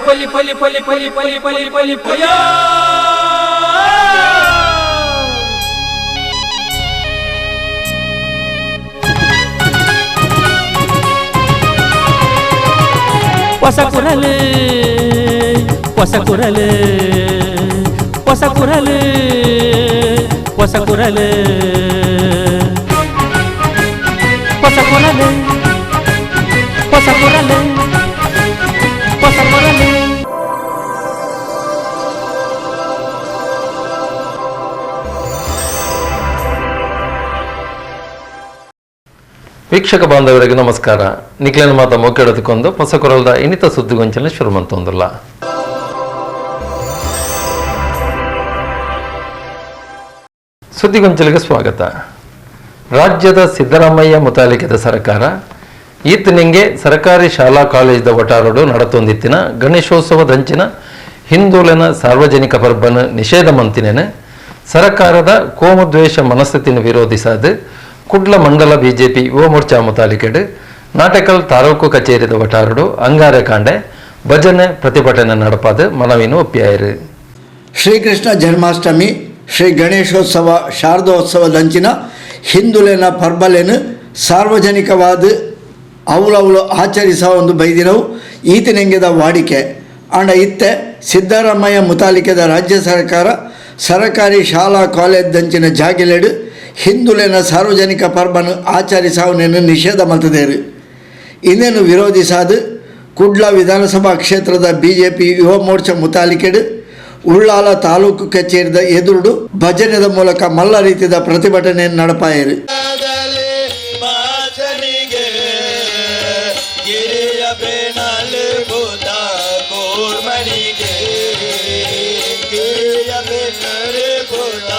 ಪಲಿ ಪಲಿ ಪಲಿ ಪಲಿ ಪಲಿ ಪಲಿ ಪಲಿ ಪಯ. ಹೊಸ ಕುರಲು, ಹೊಸ ಕುರಲು, ಹೊಸ ಕುರಲು, ಹೊಸ ಕುರಲು, ಹೊಸ ಕುರಲು, ಹೊಸ ಕುರಲು, ಹೊಸ ಕುರಲು. ವೀಕ್ಷಕ ಬಾಂಧವರಿಗೆ ನಮಸ್ಕಾರ. ನಿಕ್ಲೇನ ಮಾತ ಮೊಕ್ಕೆಡೋದಕ್ಕೊಂದು ಹೊಸ ಕೊರಲ್ದ ಇನ್ನಿತ ಸುದ್ದಿಗೊಂಚನ ಶುರು ಮಂತೊಂದುಲ್ಲ. ಸುದ್ದಿಗೊಂಚಲಿಗೆ ಸ್ವಾಗತ. ರಾಜ್ಯದ ಸಿದ್ದರಾಮಯ್ಯ ಮುತಾಲಿಕೆದ ಸರ್ಕಾರ ಈತನಿಂಗೆ ಸರ್ಕಾರಿ ಶಾಲಾ ಕಾಲೇಜ್ದ ವಟಾರಡು ನಡತೊಂದಿತ್ತಿನ ಗಣೇಶೋತ್ಸವದಂಚಿನ ಹಿಂದೂಲನ ಸಾರ್ವಜನಿಕ ಪರ್ಬನ ನಿಷೇಧ ಮಂತಿನೇನೆ ಸರ್ಕಾರದ ಕೋಮುದ್ವೇಷ ಮನಸ್ಥಿತಿನ ವಿರೋಧಿಸಾದ ಕುಡ್ಲ ಮಂಡಲ ಬಿಜೆಪಿ ಯುವ ಮೋರ್ಚಾ ಮುತಾಲಿಕೆಡು ನಾಟಕಲ್ ತಾಲೂಕು ಕಚೇರಿದ ವಟಾರಡು ಅಂಗಾರೆ ಕಾಂಡೆ ಭಜನೆ ಪ್ರತಿಭಟನೆ ನಡಪಾದ ಮನವಿನ ಒಪ್ಪಿಯಾಯಿರು. ಶ್ರೀಕೃಷ್ಣ ಜನ್ಮಾಷ್ಟಮಿ, ಶ್ರೀ ಗಣೇಶೋತ್ಸವ, ಶಾರದೋತ್ಸವದಂಚಿನ ಹಿಂದುಲೆನ ಪರ್ಬಲೆನು ಸಾರ್ವಜನಿಕವಾದ ಅವಲವಲು ಆಚರಿಸ ಒಂದು ಬೈದಿನವು ಈತನೆಂಗೆದ ವಾಡಿಕೆ. ಆಂಡ ಇತ್ತೆ ಸಿದ್ದರಾಮಯ್ಯ ಮುತಾಲಿಕೆದ ರಾಜ್ಯ ಸರ್ಕಾರ ಸರಕಾರಿ ಶಾಲಾ ಕಾಲೇಜ್ ದಂಚಿನ ಜಾಗೆಲೆಡು ಹಿಂದುಲೆನ ಸಾರ್ವಜನಿಕ ಪರ್ಬನು ಆಚರಿಸವನೇನು ನಿಷೇಧ ಮಲ್ತದೇರು. ಇನ್ನೇನು ವಿರೋಧಿಸಾದು ಕುಡ್ಲ ವಿಧಾನಸಭಾ ಕ್ಷೇತ್ರದ ಬಿಜೆಪಿ ಯುವ ಮೋರ್ಚಾ ಮುತಾಲಿಕೆಡು ಉಳ್ಳಾಲ ತಾಲೂಕು ಕಚೇರಿದ ಎದುರುಡು ಭಜನೆದ ಮೂಲಕ ಮಲ್ಲ ರೀತಿಯ ಪ್ರತಿಭಟನೆಯನ್ನು ನಡಪಾಯರು. ಮಾಚನಿಗೆ ಗಿರಿಯ ಬೆನಲು ಭೂತ ಕೂರ್ಮನಿಗೆ, ಗಿರಿಯ ಬೆನಲು ಭೂತ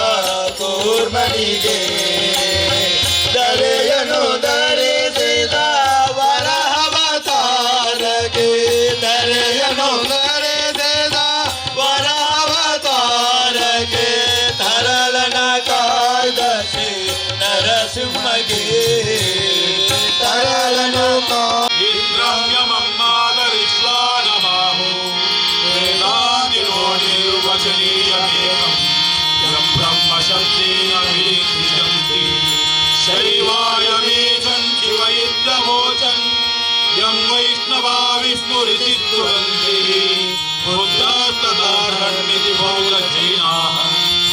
ಕೂರ್ಮನಿಗೆ, ದರೆಯನು ಧರಿಸಿದ ವರಹವತಾರಗೆ, ದರೆಯನು ಧರಿಸಿದ ವರಹವತಾರಗೆ, ತರಳನ ಕಾದಶಿ ನರಸಿಂಹಗೆ, ತರಳನ ಕಾ ಇಂದ್ರಮ್ಯಮಮ್ಮಾದರಿಶ್ವಾನಮಾಹು ವೇದಾಂತಿರೋ ನಿರ್ವಚನೀಯಮೇಕಂ ಯಂ ಬ್ರಹ್ಮಶಬ್ದೇನ ವಿನಿರ್ದಿಶಂತಿ ಶೈವಾಯಮೇಷಂ ಶಿವೈತ್ಯವೋಚನ್ ಯಂ ವೈಷ್ಣವಾ ವಿಷ್ಣುರಿತಿ ಸ್ತುವಂತಿ ಬುದ್ಧಾಸ್ತದಾರ್ಹಣ್ಣಿತಿ ಬೌದ್ಧಜೈನಾಃ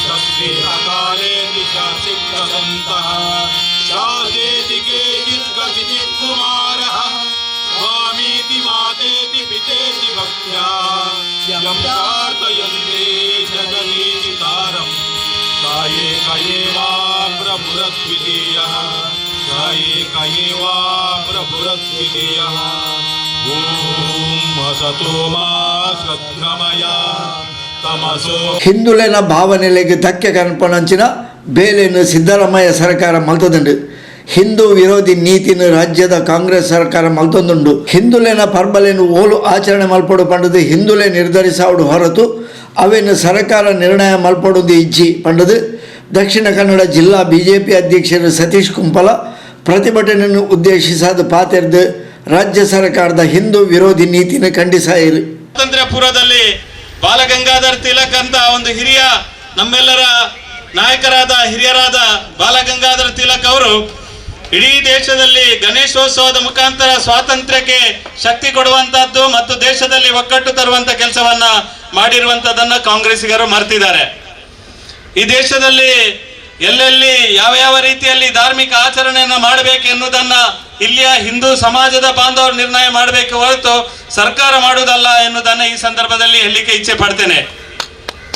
ತಸ್ಮೈ ಅಕಾಲೇತಿ ಶಾಸಿಕ್ತಸಂತಃ ಶಾಸೇತಿ ಕೇಚಿತ್ ಕಥಿಚಿತ್ ಕುಮಾರಃ ಸ್ವಾಮೀತಿ ಮಾತೇತಿ ಪಿತೇತಿ ಭಕ್ತ್ಯಾ ಯಂ ಪ್ರಾರ್ಥಯಂತೆ ಜಗದೀತಿ ತಾರಂ ಸಾಯೇಕ ಏವಾ ಪ್ರಭುರದ್ವಿತೀಯಃ, ಸಾಯೇಕ ಏವಾ ಪ್ರಭುರದ್ವಿತೀಯಃ. ಓಂ ಅಸತೋ ಮಾ ಸದ್ಗಮಯ ತಮಸೋ ಹಿಂದುಲೆನ ಭಾವನೆಲೆಗೆ ಧಕ್ಕೆ ಕನ್ಪಣಂಚಿನ ಬೇಲೆಯನ್ನು ಸಿದ್ದರಾಮಯ್ಯ ಸರ್ಕಾರ ಮಲ್ತದುಂಡು. ಹಿಂದೂ ವಿರೋಧಿ ನೀತಿನ ರಾಜ್ಯದ ಕಾಂಗ್ರೆಸ್ ಸರ್ಕಾರ ಮಲ್ತೊಂದುಂಡು. ಹಿಂದುಲೆನ ಪರ್ಬಲೆನು ಓಲು ಆಚರಣೆ ಮಲ್ಪಡು ಪಂಡದು ಹಿಂದುಲೆ ನಿರ್ಧರಿಸಾವುಡು ಹೊರತು ಅವೇನು ಸರ್ಕಾರ ನಿರ್ಣಯ ಮಲ್ಪಡುದು ಇಜ್ಜಿ ಪಂಡದು ದಕ್ಷಿಣ ಕನ್ನಡ ಜಿಲ್ಲಾ ಬಿಜೆಪಿ ಅಧ್ಯಕ್ಷರು ಸತೀಶ್ ಕುಂಪಲ ಪ್ರತಿಭಟನೆಯನ್ನು ಉದ್ದೇಶಿಸಾದ ಪಾತೆರ್ದು ರಾಜ್ಯ ಸರ್ಕಾರದ ಹಿಂದೂ ವಿರೋಧಿ ನೀತಿನ ಖಂಡಿಸಾಯಿರು. ಸ್ವಾತಂತ್ರ್ಯ ಪೂರ್ವದಲ್ಲಿ ಬಾಲಗಂಗಾಧರ್ ತಿಲಕ್ ಅಂತ ಒಂದು ಹಿರಿಯ, ನಮ್ಮೆಲ್ಲರ ನಾಯಕರಾದ, ಹಿರಿಯರಾದ ಬಾಲಗಂಗಾಧರ್ ತಿಲಕ್ ಅವರು ಇಡೀ ದೇಶದಲ್ಲಿ ಗಣೇಶೋತ್ಸವದ ಮುಖಾಂತರ ಸ್ವಾತಂತ್ರ್ಯಕ್ಕೆ ಶಕ್ತಿ ಕೊಡುವಂತಹದ್ದು ಮತ್ತು ದೇಶದಲ್ಲಿ ಒಗ್ಗಟ್ಟು ತರುವಂತ ಕೆಲಸವನ್ನ ಮಾಡಿರುವಂತದನ್ನ ಕಾಂಗ್ರೆಸ್ಸಿಗರು ಮರ್ತಿದ್ದಾರೆ. ಈ ದೇಶದಲ್ಲಿ ಎಲ್ಲೆಲ್ಲಿ ಯಾವ ಯಾವ ರೀತಿಯಲ್ಲಿ ಧಾರ್ಮಿಕ ಆಚರಣೆಯನ್ನು ಮಾಡಬೇಕು ಎನ್ನುವುದನ್ನ ಇಲ್ಲಿಯ ಹಿಂದೂ ಸಮಾಜದ ಬಾಂಧವರು ನಿರ್ಣಯ ಮಾಡಬೇಕು ಹೊರತು ಸರ್ಕಾರ ಮಾಡುವುದಲ್ಲ ಎನ್ನುವುದನ್ನ ಈ ಸಂದರ್ಭದಲ್ಲಿ ಹೇಳಲಿಕ್ಕೆ ಇಚ್ಛೆ ಪಡ್ತೇನೆ.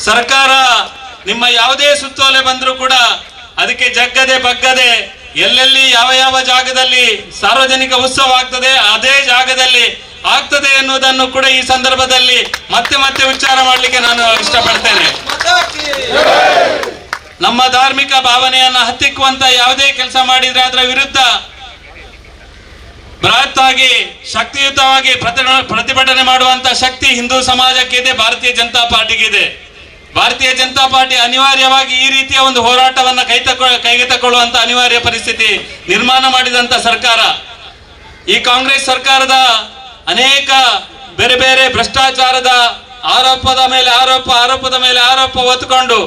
ಸರ್ಕಾರ ನಿಮ್ಮ ಯಾವುದೇ ಸುತ್ತೋಲೆ ಬಂದರೂ ಕೂಡ ಅದಕ್ಕೆ ಜಗ್ಗದೆ ಬಗ್ಗದೆ ಎಲ್ಲೆಲ್ಲಿ ಯಾವ ಯಾವ ಜಾಗದಲ್ಲಿ ಸಾರ್ವಜನಿಕ ಉತ್ಸವ ಆಗ್ತದೆ, ಅದೇ ಜಾಗದಲ್ಲಿ ಆಗ್ತದೆ ಎನ್ನುವುದನ್ನು ಕೂಡ ಈ ಸಂದರ್ಭದಲ್ಲಿ ಮತ್ತೆ ಮತ್ತೆ ಉಚ್ಚಾರ ಮಾಡಲಿಕ್ಕೆ ನಾನು ಇಷ್ಟಪಡ್ತೇನೆ. ನಮ್ಮ ಧಾರ್ಮಿಕ ಭಾವನೆಯನ್ನ ಹತ್ತಿಕ್ಕುವಂತ ಯಾವುದೇ ಕೆಲಸ ಮಾಡಿದ್ರೆ ಅದರ ವಿರುದ್ಧ ಬೃಹತ್ತಾಗಿ, ಶಕ್ತಿಯುತವಾಗಿ ಪ್ರತಿಭಟನೆ ಮಾಡುವಂತ ಶಕ್ತಿ ಹಿಂದೂ ಸಮಾಜಕ್ಕೆ ಇದೆ, ಭಾರತೀಯ ಜನತಾ ಪಾರ್ಟಿಗೆ ಇದೆ. ಭಾರತೀಯ ಜನತಾ ಪಾರ್ಟಿ ಅನಿವಾರ್ಯವಾಗಿ ಈ ರೀತಿಯ ಒಂದು ಹೋರಾಟವನ್ನ ಕೈಗೆ ತಕೊಳ್ಳುವಂತ ಅನಿವಾರ್ಯ ಪರಿಸ್ಥಿತಿ ನಿರ್ಮಾಣ ಮಾಡಿದಂತ ಸರ್ಕಾರ ಈ ಕಾಂಗ್ರೆಸ್ ಸರ್ಕಾರದ ಅನೇಕ ಬೇರೆ ಬೇರೆ ಭ್ರಷ್ಟಾಚಾರದ ಆರೋಪದ ಮೇಲೆ ಆರೋಪ, ಆರೋಪದ ಮೇಲೆ ಆರೋಪ ಹೊತ್ತುಕೊಂಡು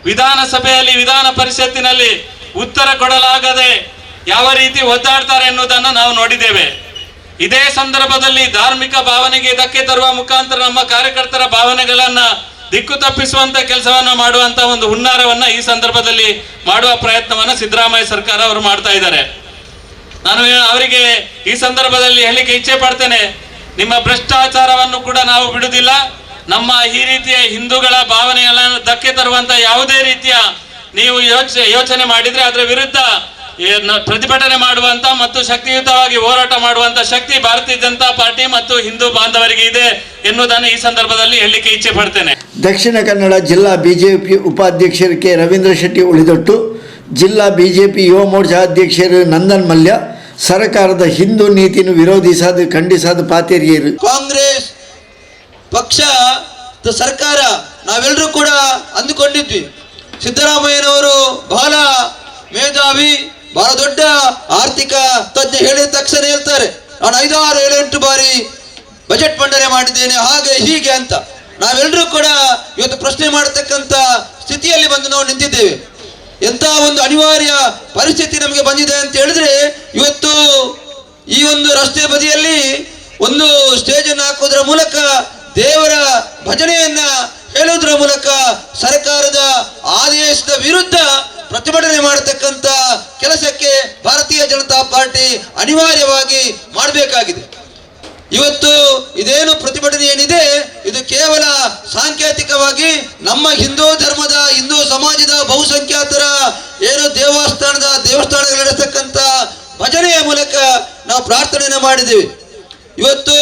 ವಿಧಾನಸಭೆಯಲ್ಲಿ, ವಿಧಾನ ಪರಿಷತ್ತಿನಲ್ಲಿ ಉತ್ತರ ಕೊಡಲಾಗದೆ ಯಾವ ರೀತಿ ಒದ್ದಾಡ್ತಾರೆ ಎನ್ನುವುದನ್ನು ನಾವು ನೋಡಿದ್ದೇವೆ. ಇದೇ ಸಂದರ್ಭದಲ್ಲಿ ಧಾರ್ಮಿಕ ಭಾವನೆಗೆ ಧಕ್ಕೆ ತರುವ ಮುಖಾಂತರ ನಮ್ಮ ಕಾರ್ಯಕರ್ತರ ಭಾವನೆಗಳನ್ನ ದಿಕ್ಕು ತಪ್ಪಿಸುವಂತ ಕೆಲಸವನ್ನ ಮಾಡುವಂತ ಒಂದು ಹುನ್ನಾರವನ್ನ ಈ ಸಂದರ್ಭದಲ್ಲಿ ಮಾಡುವ ಪ್ರಯತ್ನವನ್ನ ಸಿದ್ದರಾಮಯ್ಯ ಸರ್ಕಾರ ಅವರು ಮಾಡ್ತಾ ಇದ್ದಾರೆ. ನಾನು ಅವರಿಗೆ ಈ ಸಂದರ್ಭದಲ್ಲಿ ಹೇಳಲಿಕ್ಕೆ ಇಚ್ಛೆ ಪಡ್ತೇನೆ, ನಿಮ್ಮ ಭ್ರಷ್ಟಾಚಾರವನ್ನು ಕೂಡ ನಾವು ಬಿಡುವುದಿಲ್ಲ. ನಮ್ಮ ಈ ರೀತಿಯ ಹಿಂದೂಗಳ ಭಾವನೆಗಳನ್ನು ಧಕ್ಕೆ ತರುವಂತ ಯಾವುದೇ ರೀತಿಯ ನೀವು ಯೋಚನೆ ಮಾಡಿದ್ರೆ ಅದರ ವಿರುದ್ಧ ಪ್ರತಿಭಟನೆ ಮಾಡುವಂತ ಮತ್ತು ಶಕ್ತಿಯುತವಾಗಿ ಹೋರಾಟ ಮಾಡುವಂತ ಶಕ್ತಿ ಭಾರತೀಯ ಜನತಾ ಪಾರ್ಟಿ ಮತ್ತು ಹಿಂದೂ ಬಾಂಧವರಿಗೆ ಇದೆ ಎನ್ನುವುದನ್ನು ಈ ಸಂದರ್ಭದಲ್ಲಿ ಹೇಳಲಿಕ್ಕೆ ಇಚ್ಛೆ ಪಡ್ತೇನೆ. ದಕ್ಷಿಣ ಕನ್ನಡ ಜಿಲ್ಲಾ ಬಿಜೆಪಿ ಉಪಾಧ್ಯಕ್ಷರು ಕೆ ರವೀಂದ್ರ ಶೆಟ್ಟಿ ಉಳಿದೊಟ್ಟು, ಜಿಲ್ಲಾ ಬಿಜೆಪಿ ಯುವ ಮೋರ್ಚಾ ಅಧ್ಯಕ್ಷರು ನಂದನ್ ಮಲ್ಯ ಸರ್ಕಾರದ ಹಿಂದೂ ನೀತಿಯನ್ನು ವಿರೋಧಿಸದು ಖಂಡಿಸದು ಪಾತೇರಿಯರು. ಕಾಂಗ್ರೆಸ್ ಪಕ್ಷ ಸರ್ಕಾರ ನಾವೆಲ್ಲರೂ ಕೂಡ ಅಂದುಕೊಂಡಿದ್ವಿ, ಸಿದ್ದರಾಮಯ್ಯನವರು ಬಹಳ ಮೇಧಾವಿ, ಬಹಳ ದೊಡ್ಡ ಆರ್ಥಿಕ ತಜ್ಞ, ಹೇಳಿದ ತಕ್ಷಣ ಹೇಳ್ತಾರೆ ನಾನು 5, 6, 7, 8 ಬಾರಿ ಬಜೆಟ್ ಮಂಡನೆ ಮಾಡಿದ್ದೇನೆ, ಹಾಗೆ ಹೀಗೆ ಅಂತ. ನಾವೆಲ್ಲರೂ ಕೂಡ ಇವತ್ತು ಪ್ರಶ್ನೆ ಮಾಡತಕ್ಕಂಥ ಸ್ಥಿತಿಯಲ್ಲಿ ಬಂದು ನಾವು ನಿಂತಿದ್ದೇವೆ. ಎಂಥ ಒಂದು ಅನಿವಾರ್ಯ ಪರಿಸ್ಥಿತಿ ನಮಗೆ ಬಂದಿದೆ ಅಂತ ಹೇಳಿದ್ರೆ, ಇವತ್ತು ಈ ಒಂದು ರಸ್ತೆ ಬದಿಯಲ್ಲಿ ಒಂದು ಸ್ಟೇಜನ್ನು ಹಾಕೋದ್ರ ಮೂಲಕ, ದೇವರ ಭಜನೆಯನ್ನ ಹೇಳುವುದರ ಮೂಲಕ ಸರ್ಕಾರದ ಆದೇಶದ ವಿರುದ್ಧ ಪ್ರತಿಭಟನೆ ಮಾಡತಕ್ಕಂಥ ಕೆಲಸಕ್ಕೆ ಭಾರತೀಯ ಜನತಾ ಪಾರ್ಟಿ ಅನಿವಾರ್ಯವಾಗಿ ಮಾಡಬೇಕಾಗಿದೆ. ಇವತ್ತು ಇದೇನು ಪ್ರತಿಭಟನೆ ಏನಿದೆ, ಇದು ಕೇವಲ ಸಾಂಕೇತಿಕವಾಗಿ ನಮ್ಮ ಹಿಂದೂ ಧರ್ಮದ, ಹಿಂದೂ ಸಮಾಜದ ಬಹುಸಂಖ್ಯಾತರ ಏನು ದೇವಸ್ಥಾನಗಳಲ್ಲಿ ನಡೆಸತಕ್ಕಂಥ ಭಜನೆಯ ಮೂಲಕ ನಾವು ಪ್ರಾರ್ಥನೆಯನ್ನು ಮಾಡಿದ್ದೀವಿ. ಇವತ್ತು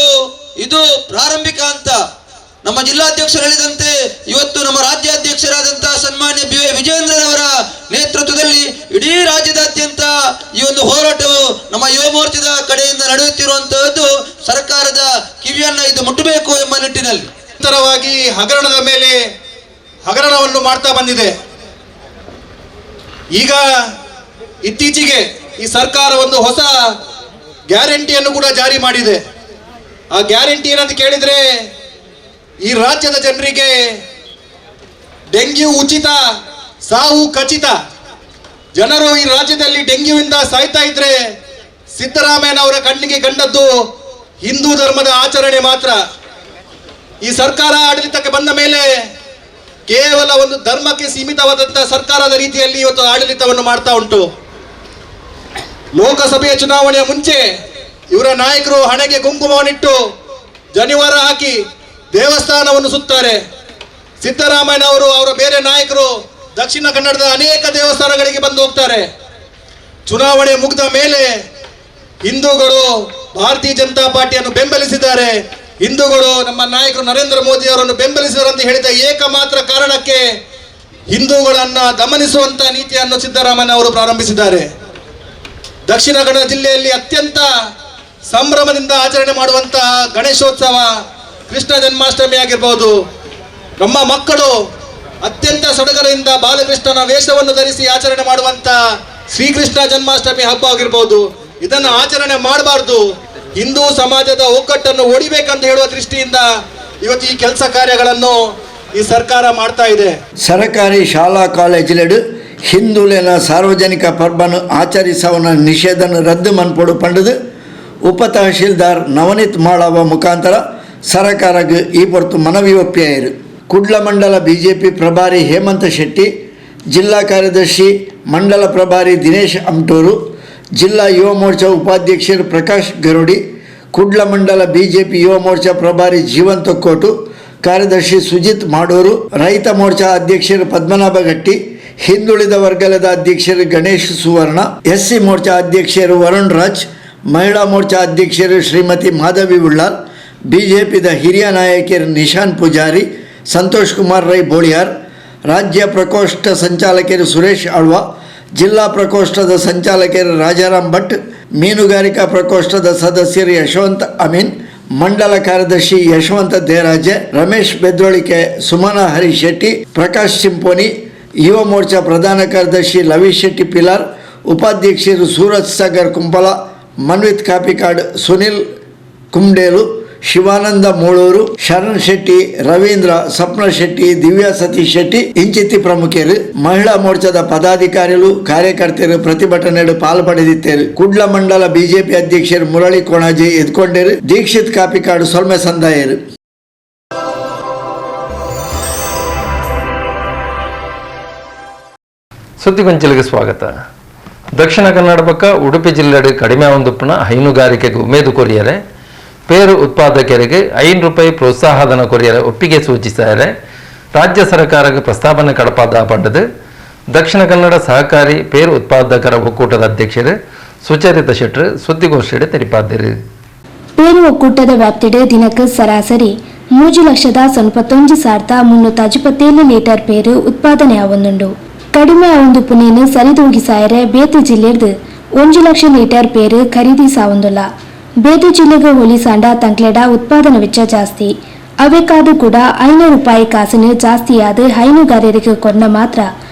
ಇದು ಪ್ರಾರಂಭಿಕ ಅಂತ ನಮ್ಮ ಜಿಲ್ಲಾಧ್ಯಕ್ಷರು ಹೇಳಿದಂತೆ, ಇವತ್ತು ನಮ್ಮ ರಾಜ್ಯಾಧ್ಯಕ್ಷರಾದಂತಹ ಸನ್ಮಾನ್ಯ ಬಿ ವೈ ವಿಜಯೇಂದ್ರನವರ ನೇತೃತ್ವದಲ್ಲಿ ಇಡೀ ರಾಜ್ಯದಾದ್ಯಂತ ಈ ಒಂದು ಹೋರಾಟವು ನಮ್ಮ ಯುವ ಮೋರ್ಚಾದ ಕಡೆಯಿಂದ ನಡೆಯುತ್ತಿರುವಂತಹದ್ದು ಸರ್ಕಾರದ ಕಿವಿಯನ್ನ ಇದು ಮುಟ್ಟಬೇಕು ಎಂಬ ನಿಟ್ಟಿನಲ್ಲಿ ನಿರಂತರವಾಗಿ ಹಗರಣದ ಮೇಲೆ ಹಗರಣವನ್ನು ಮಾಡ್ತಾ ಬಂದಿದೆ. ಈಗ ಇತ್ತೀಚೆಗೆ ಈ ಸರ್ಕಾರ ಒಂದು ಹೊಸ ಗ್ಯಾರಂಟಿಯನ್ನು ಕೂಡ ಜಾರಿ ಮಾಡಿದೆ. ಆ ಗ್ಯಾರಂಟಿ ಏನಂತ ಕೇಳಿದ್ರೆ, ಈ ರಾಜ್ಯದ ಜನರಿಗೆ ಡೆಂಗ್ಯೂ ಉಚಿತ, ಸಾವು ಖಚಿತ. ಜನರು ಈ ರಾಜ್ಯದಲ್ಲಿ ಡೆಂಗ್ಯೂವಿಂದ ಸಾಯ್ತಾ ಇದ್ರೆ ಸಿದ್ದರಾಮಯ್ಯನವರ ಕಣ್ಣಿಗೆ ಕಂಡದ್ದು ಹಿಂದೂ ಧರ್ಮದ ಆಚರಣೆ ಮಾತ್ರ. ಈ ಸರ್ಕಾರ ಆಡಳಿತಕ್ಕೆ ಬಂದ ಮೇಲೆ ಕೇವಲ ಒಂದು ಧರ್ಮಕ್ಕೆ ಸೀಮಿತವಾದಂತಹ ಸರ್ಕಾರದ ರೀತಿಯಲ್ಲಿ ಇವತ್ತು ಆಡಳಿತವನ್ನು ಮಾಡ್ತಾ ಉಂಟು. ಲೋಕಸಭೆಯ ಚುನಾವಣೆಯ ಮುಂಚೆ ಇವರ ನಾಯಕರು ಹಣೆಗೆ ಕುಂಕುಮವನ್ನಿಟ್ಟು ಜನಿವಾರ ಹಾಕಿ ದೇವಸ್ಥಾನವನ್ನು ಸುತ್ತಾರೆ. ಸಿದ್ದರಾಮಯ್ಯನವರು, ಅವರ ಬೇರೆ ನಾಯಕರು ದಕ್ಷಿಣ ಕನ್ನಡದ ಅನೇಕ ದೇವಸ್ಥಾನಗಳಿಗೆ ಬಂದು ಹೋಗ್ತಾರೆ. ಚುನಾವಣೆ ಮುಗಿದ ಮೇಲೆ ಹಿಂದೂಗಳು ಭಾರತೀಯ ಜನತಾ ಪಾರ್ಟಿಯನ್ನು ಬೆಂಬಲಿಸಿದ್ದಾರೆ, ಹಿಂದೂಗಳು ನಮ್ಮ ನಾಯಕರು ನರೇಂದ್ರ ಮೋದಿ ಅವರನ್ನು ಬೆಂಬಲಿಸಿದರು ಅಂತ ಹೇಳಿದ ಏಕಮಾತ್ರ ಕಾರಣಕ್ಕೆ ಹಿಂದೂಗಳನ್ನ ದಮನಿಸುವಂತ ನೀತಿಯನ್ನು ಸಿದ್ದರಾಮಯ್ಯ ಅವರು ಪ್ರಾರಂಭಿಸಿದ್ದಾರೆ. ದಕ್ಷಿಣ ಕನ್ನಡ ಜಿಲ್ಲೆಯಲ್ಲಿ ಅತ್ಯಂತ ಸಂಭ್ರಮದಿಂದ ಆಚರಣೆ ಮಾಡುವಂತಹ ಗಣೇಶೋತ್ಸವ, ಕೃಷ್ಣ ಜನ್ಮಾಷ್ಟಮಿ ಆಗಿರ್ಬೋದು, ನಮ್ಮ ಮಕ್ಕಳು ಅತ್ಯಂತ ಸಡಗರದಿಂದ ಬಾಲಕೃಷ್ಣನ ವೇಷವನ್ನು ಧರಿಸಿ ಆಚರಣೆ ಮಾಡುವಂತ ಶ್ರೀಕೃಷ್ಣ ಜನ್ಮಾಷ್ಟಮಿ ಹಬ್ಬ ಆಗಿರ್ಬೋದು, ಇದನ್ನು ಆಚರಣೆ ಮಾಡಬಾರ್ದು, ಹಿಂದೂ ಸಮಾಜದ ಒಗ್ಗಟ್ಟನ್ನು ಒಡಿಬೇಕಂತ ಹೇಳುವ ದೃಷ್ಟಿಯಿಂದ ಇವತ್ತು ಈ ಕೆಲಸ ಕಾರ್ಯಗಳನ್ನು ಈ ಸರ್ಕಾರ ಮಾಡ್ತಾ ಇದೆ. ಸರಕಾರಿ ಶಾಲಾ ಕಾಲೇಜುಲೆಡು ಹಿಂದೂಲೆನ ಸಾರ್ವಜನಿಕ ಪರ್ಬನು ಆಚರಿಸವನ ನಿಷೇಧನ ರದ್ದು ಮನ್ಪೊಡು ಪಂಡದು ಉಪ ತಹಶೀಲ್ದಾರ್ ನವನೀತ್ ಮಾಳವ ಮುಖಾಂತರ ಸರಕಾರಕ್ಕೆ ಈ ಪೊರ್ತು ಮನವಿ ಒಪ್ಪಿಯಾಯಿರು. ಕುಡ್ಲ ಮಂಡಲ ಬಿಜೆಪಿ ಪ್ರಭಾರಿ ಹೇಮಂತ ಶೆಟ್ಟಿ, ಜಿಲ್ಲಾ ಕಾರ್ಯದರ್ಶಿ ಮಂಡಲ ಪ್ರಭಾರಿ ದಿನೇಶ್ ಅಮ್ಟೂರು, ಜಿಲ್ಲಾ ಯುವ ಮೋರ್ಚಾ ಉಪಾಧ್ಯಕ್ಷರು ಪ್ರಕಾಶ್ ಗರುಡಿ, ಕುಡ್ಲ ಮಂಡಲ ಬಿಜೆಪಿ ಯುವ ಮೋರ್ಚಾ ಪ್ರಭಾರಿ ಜೀವನ್ ತೊಕ್ಕೋಟು, ಕಾರ್ಯದರ್ಶಿ ಸುಜಿತ್ ಮಾಡೂರು, ರೈತ ಮೋರ್ಚಾ ಅಧ್ಯಕ್ಷರು ಪದ್ಮನಾಭ ಗಟ್ಟಿ, ಹಿಂದುಳಿದ ವರ್ಗದ ಅಧ್ಯಕ್ಷರು ಗಣೇಶ್ ಸುವರ್ಣ, ಎಸ್ಸಿ ಮೋರ್ಚಾ ಅಧ್ಯಕ್ಷರು ವರುಣ್ ರಾಜ್, ಮಹಿಳಾ ಮೋರ್ಚಾ ಅಧ್ಯಕ್ಷರು ಶ್ರೀಮತಿ ಮಾಧವಿ ಉಳ್ಳಾಲ್, ಬಿಜೆಪಿದ ಹಿರಿಯ ನಾಯಕರು ನಿಶಾನ್ ಪೂಜಾರಿ, ಸಂತೋಷ್ ಕುಮಾರ್ ರೈ ಬೋಳಿಯಾರ್, ರಾಜ್ಯ ಪ್ರಕೋಷ್ಠ ಸಂಚಾಲಕರು ಸುರೇಶ್ ಆಳ್ವ, ಜಿಲ್ಲಾ ಪ್ರಕೋಷ್ಠದ ಸಂಚಾಲಕರು ರಾಜಾರಾಮ್ ಭಟ್, ಮೀನುಗಾರಿಕಾ ಪ್ರಕೋಷ್ಠದ ಸದಸ್ಯರು ಯಶವಂತ ಅಮೀನ್, ಮಂಡಲ ಕಾರ್ಯದರ್ಶಿ ಯಶವಂತ ದೇರಾಜೆ, ರಮೇಶ್ ಬೆದ್ರೊಳಿಕೆ, ಸುಮನಾ ಹರೀಶ್ ಶೆಟ್ಟಿ, ಪ್ರಕಾಶ್ ಸಿಂಪೋನಿ, ಯುವ ಮೋರ್ಚಾ ಪ್ರಧಾನ ಕಾರ್ಯದರ್ಶಿ ಲವಿ ಶೆಟ್ಟಿ ಪಿಲಾರ್, ಉಪಾಧ್ಯಕ್ಷರು Suraj Sagar Kumpala, Manvith Kapikad, Sunil ಕುಂಡೇಲು, Shivananda Mulur, Sharan Shetty, Ravindra, Sapna Shetty, Divya Satish Shetty ಇಂಚಿತ್ತಿ ಪ್ರಮುಖರು. ಮಹಿಳಾ ಮೋರ್ಚಾದ ಪದಾಧಿಕಾರಿಗಳು, ಕಾರ್ಯಕರ್ತರು ಪ್ರತಿಭಟನೆ ಪಾಲ್ಪಡೆದಿದ್ದರು. ಕುಡ್ಲ ಮಂಡಲ ಬಿಜೆಪಿ ಅಧ್ಯಕ್ಷರು ಮುರಳಿ ಕೊಣಾಜೆ ಎದ್ಕೊಂಡರು. ದೀಕ್ಷಿತ್ ಕಾಪಿಕಾಡು ಸೊಲ್ಮೆ ಸಂದಾಯರು. ಸುದ್ದಿಗೊಂಚಲಿಗೆ ಸ್ವಾಗತ. ದಕ್ಷಿಣ ಕನ್ನಡ ಪಕ್ಕ ಉಡುಪಿ ಜಿಲ್ಲೆಡೆ ಕಡಿಮೆ ಒಂದುಪ್ಪನ ಹೈನುಗಾರಿಕೆಗೆ ಉಮೇದು ಕೊರಿಯರೆ ಪೇರು ಉತ್ಪಾದಕರಿಗೆ 5 ರೂಪಾಯಿ ಪ್ರೋತ್ಸಾಹಧನ ಕೊರಿಯರೆ ಒಪ್ಪಿಗೆ ಸೂಚಿಸಿದರೆ ರಾಜ್ಯ ಸರ್ಕಾರಕ್ಕೆ ಪ್ರಸ್ತಾವನೆ ಕಡಪಾದ ಪಂಡದು ದಕ್ಷಿಣ ಕನ್ನಡ ಸಹಕಾರಿ ಪೇರು ಉತ್ಪಾದಕರ ಒಕ್ಕೂಟದ ಅಧ್ಯಕ್ಷರು ಸುಚರಿತ ಶೆಟ್ಟರು ಸುದ್ದಿಗೋಷ್ಠಿಗೆ ತಿಳಿಪಾದರು. ಪೇರು ಒಕ್ಕೂಟದ ವ್ಯಾಪ್ತಿಡೆ ದಿನಕ್ಕೆ ಸರಾಸರಿ 3,91,357 ಲೀಟರ್ ಪೇರು ಉತ್ಪಾದನೆ ಆವೊಂದುಂಡು. ಕಡಿಮೆ ಒಂದು ಪುನೇನು ಸರಿದೂಗಿಸಾಯರೆ ಬೇತೆ ಜಿಲ್ಲೆರ್ದು 1 ಲಕ್ಷ ಲೀಟರ್ ಪೇರು ಖರೀದಿಸಾವೊಂದುಲ್ಲ. ಬೇತೆ ಜಿಲ್ಲೆಗೆ ಹೋಲಿಸಾಂಡ ತಂಕ್ಲೆಡ ಉತ್ಪಾದನೆ ವೆಚ್ಚ ಜಾಸ್ತಿ. ಅವೆಕಾದು ಕೂಡ 500 ರೂಪಾಯಿ ಕಾಸಿನ ಜಾಸ್ತಿಯಾದ ಹೈನುಗಾರರಿಗೆ ಕೊನ್ನ ಮಾತ್ರ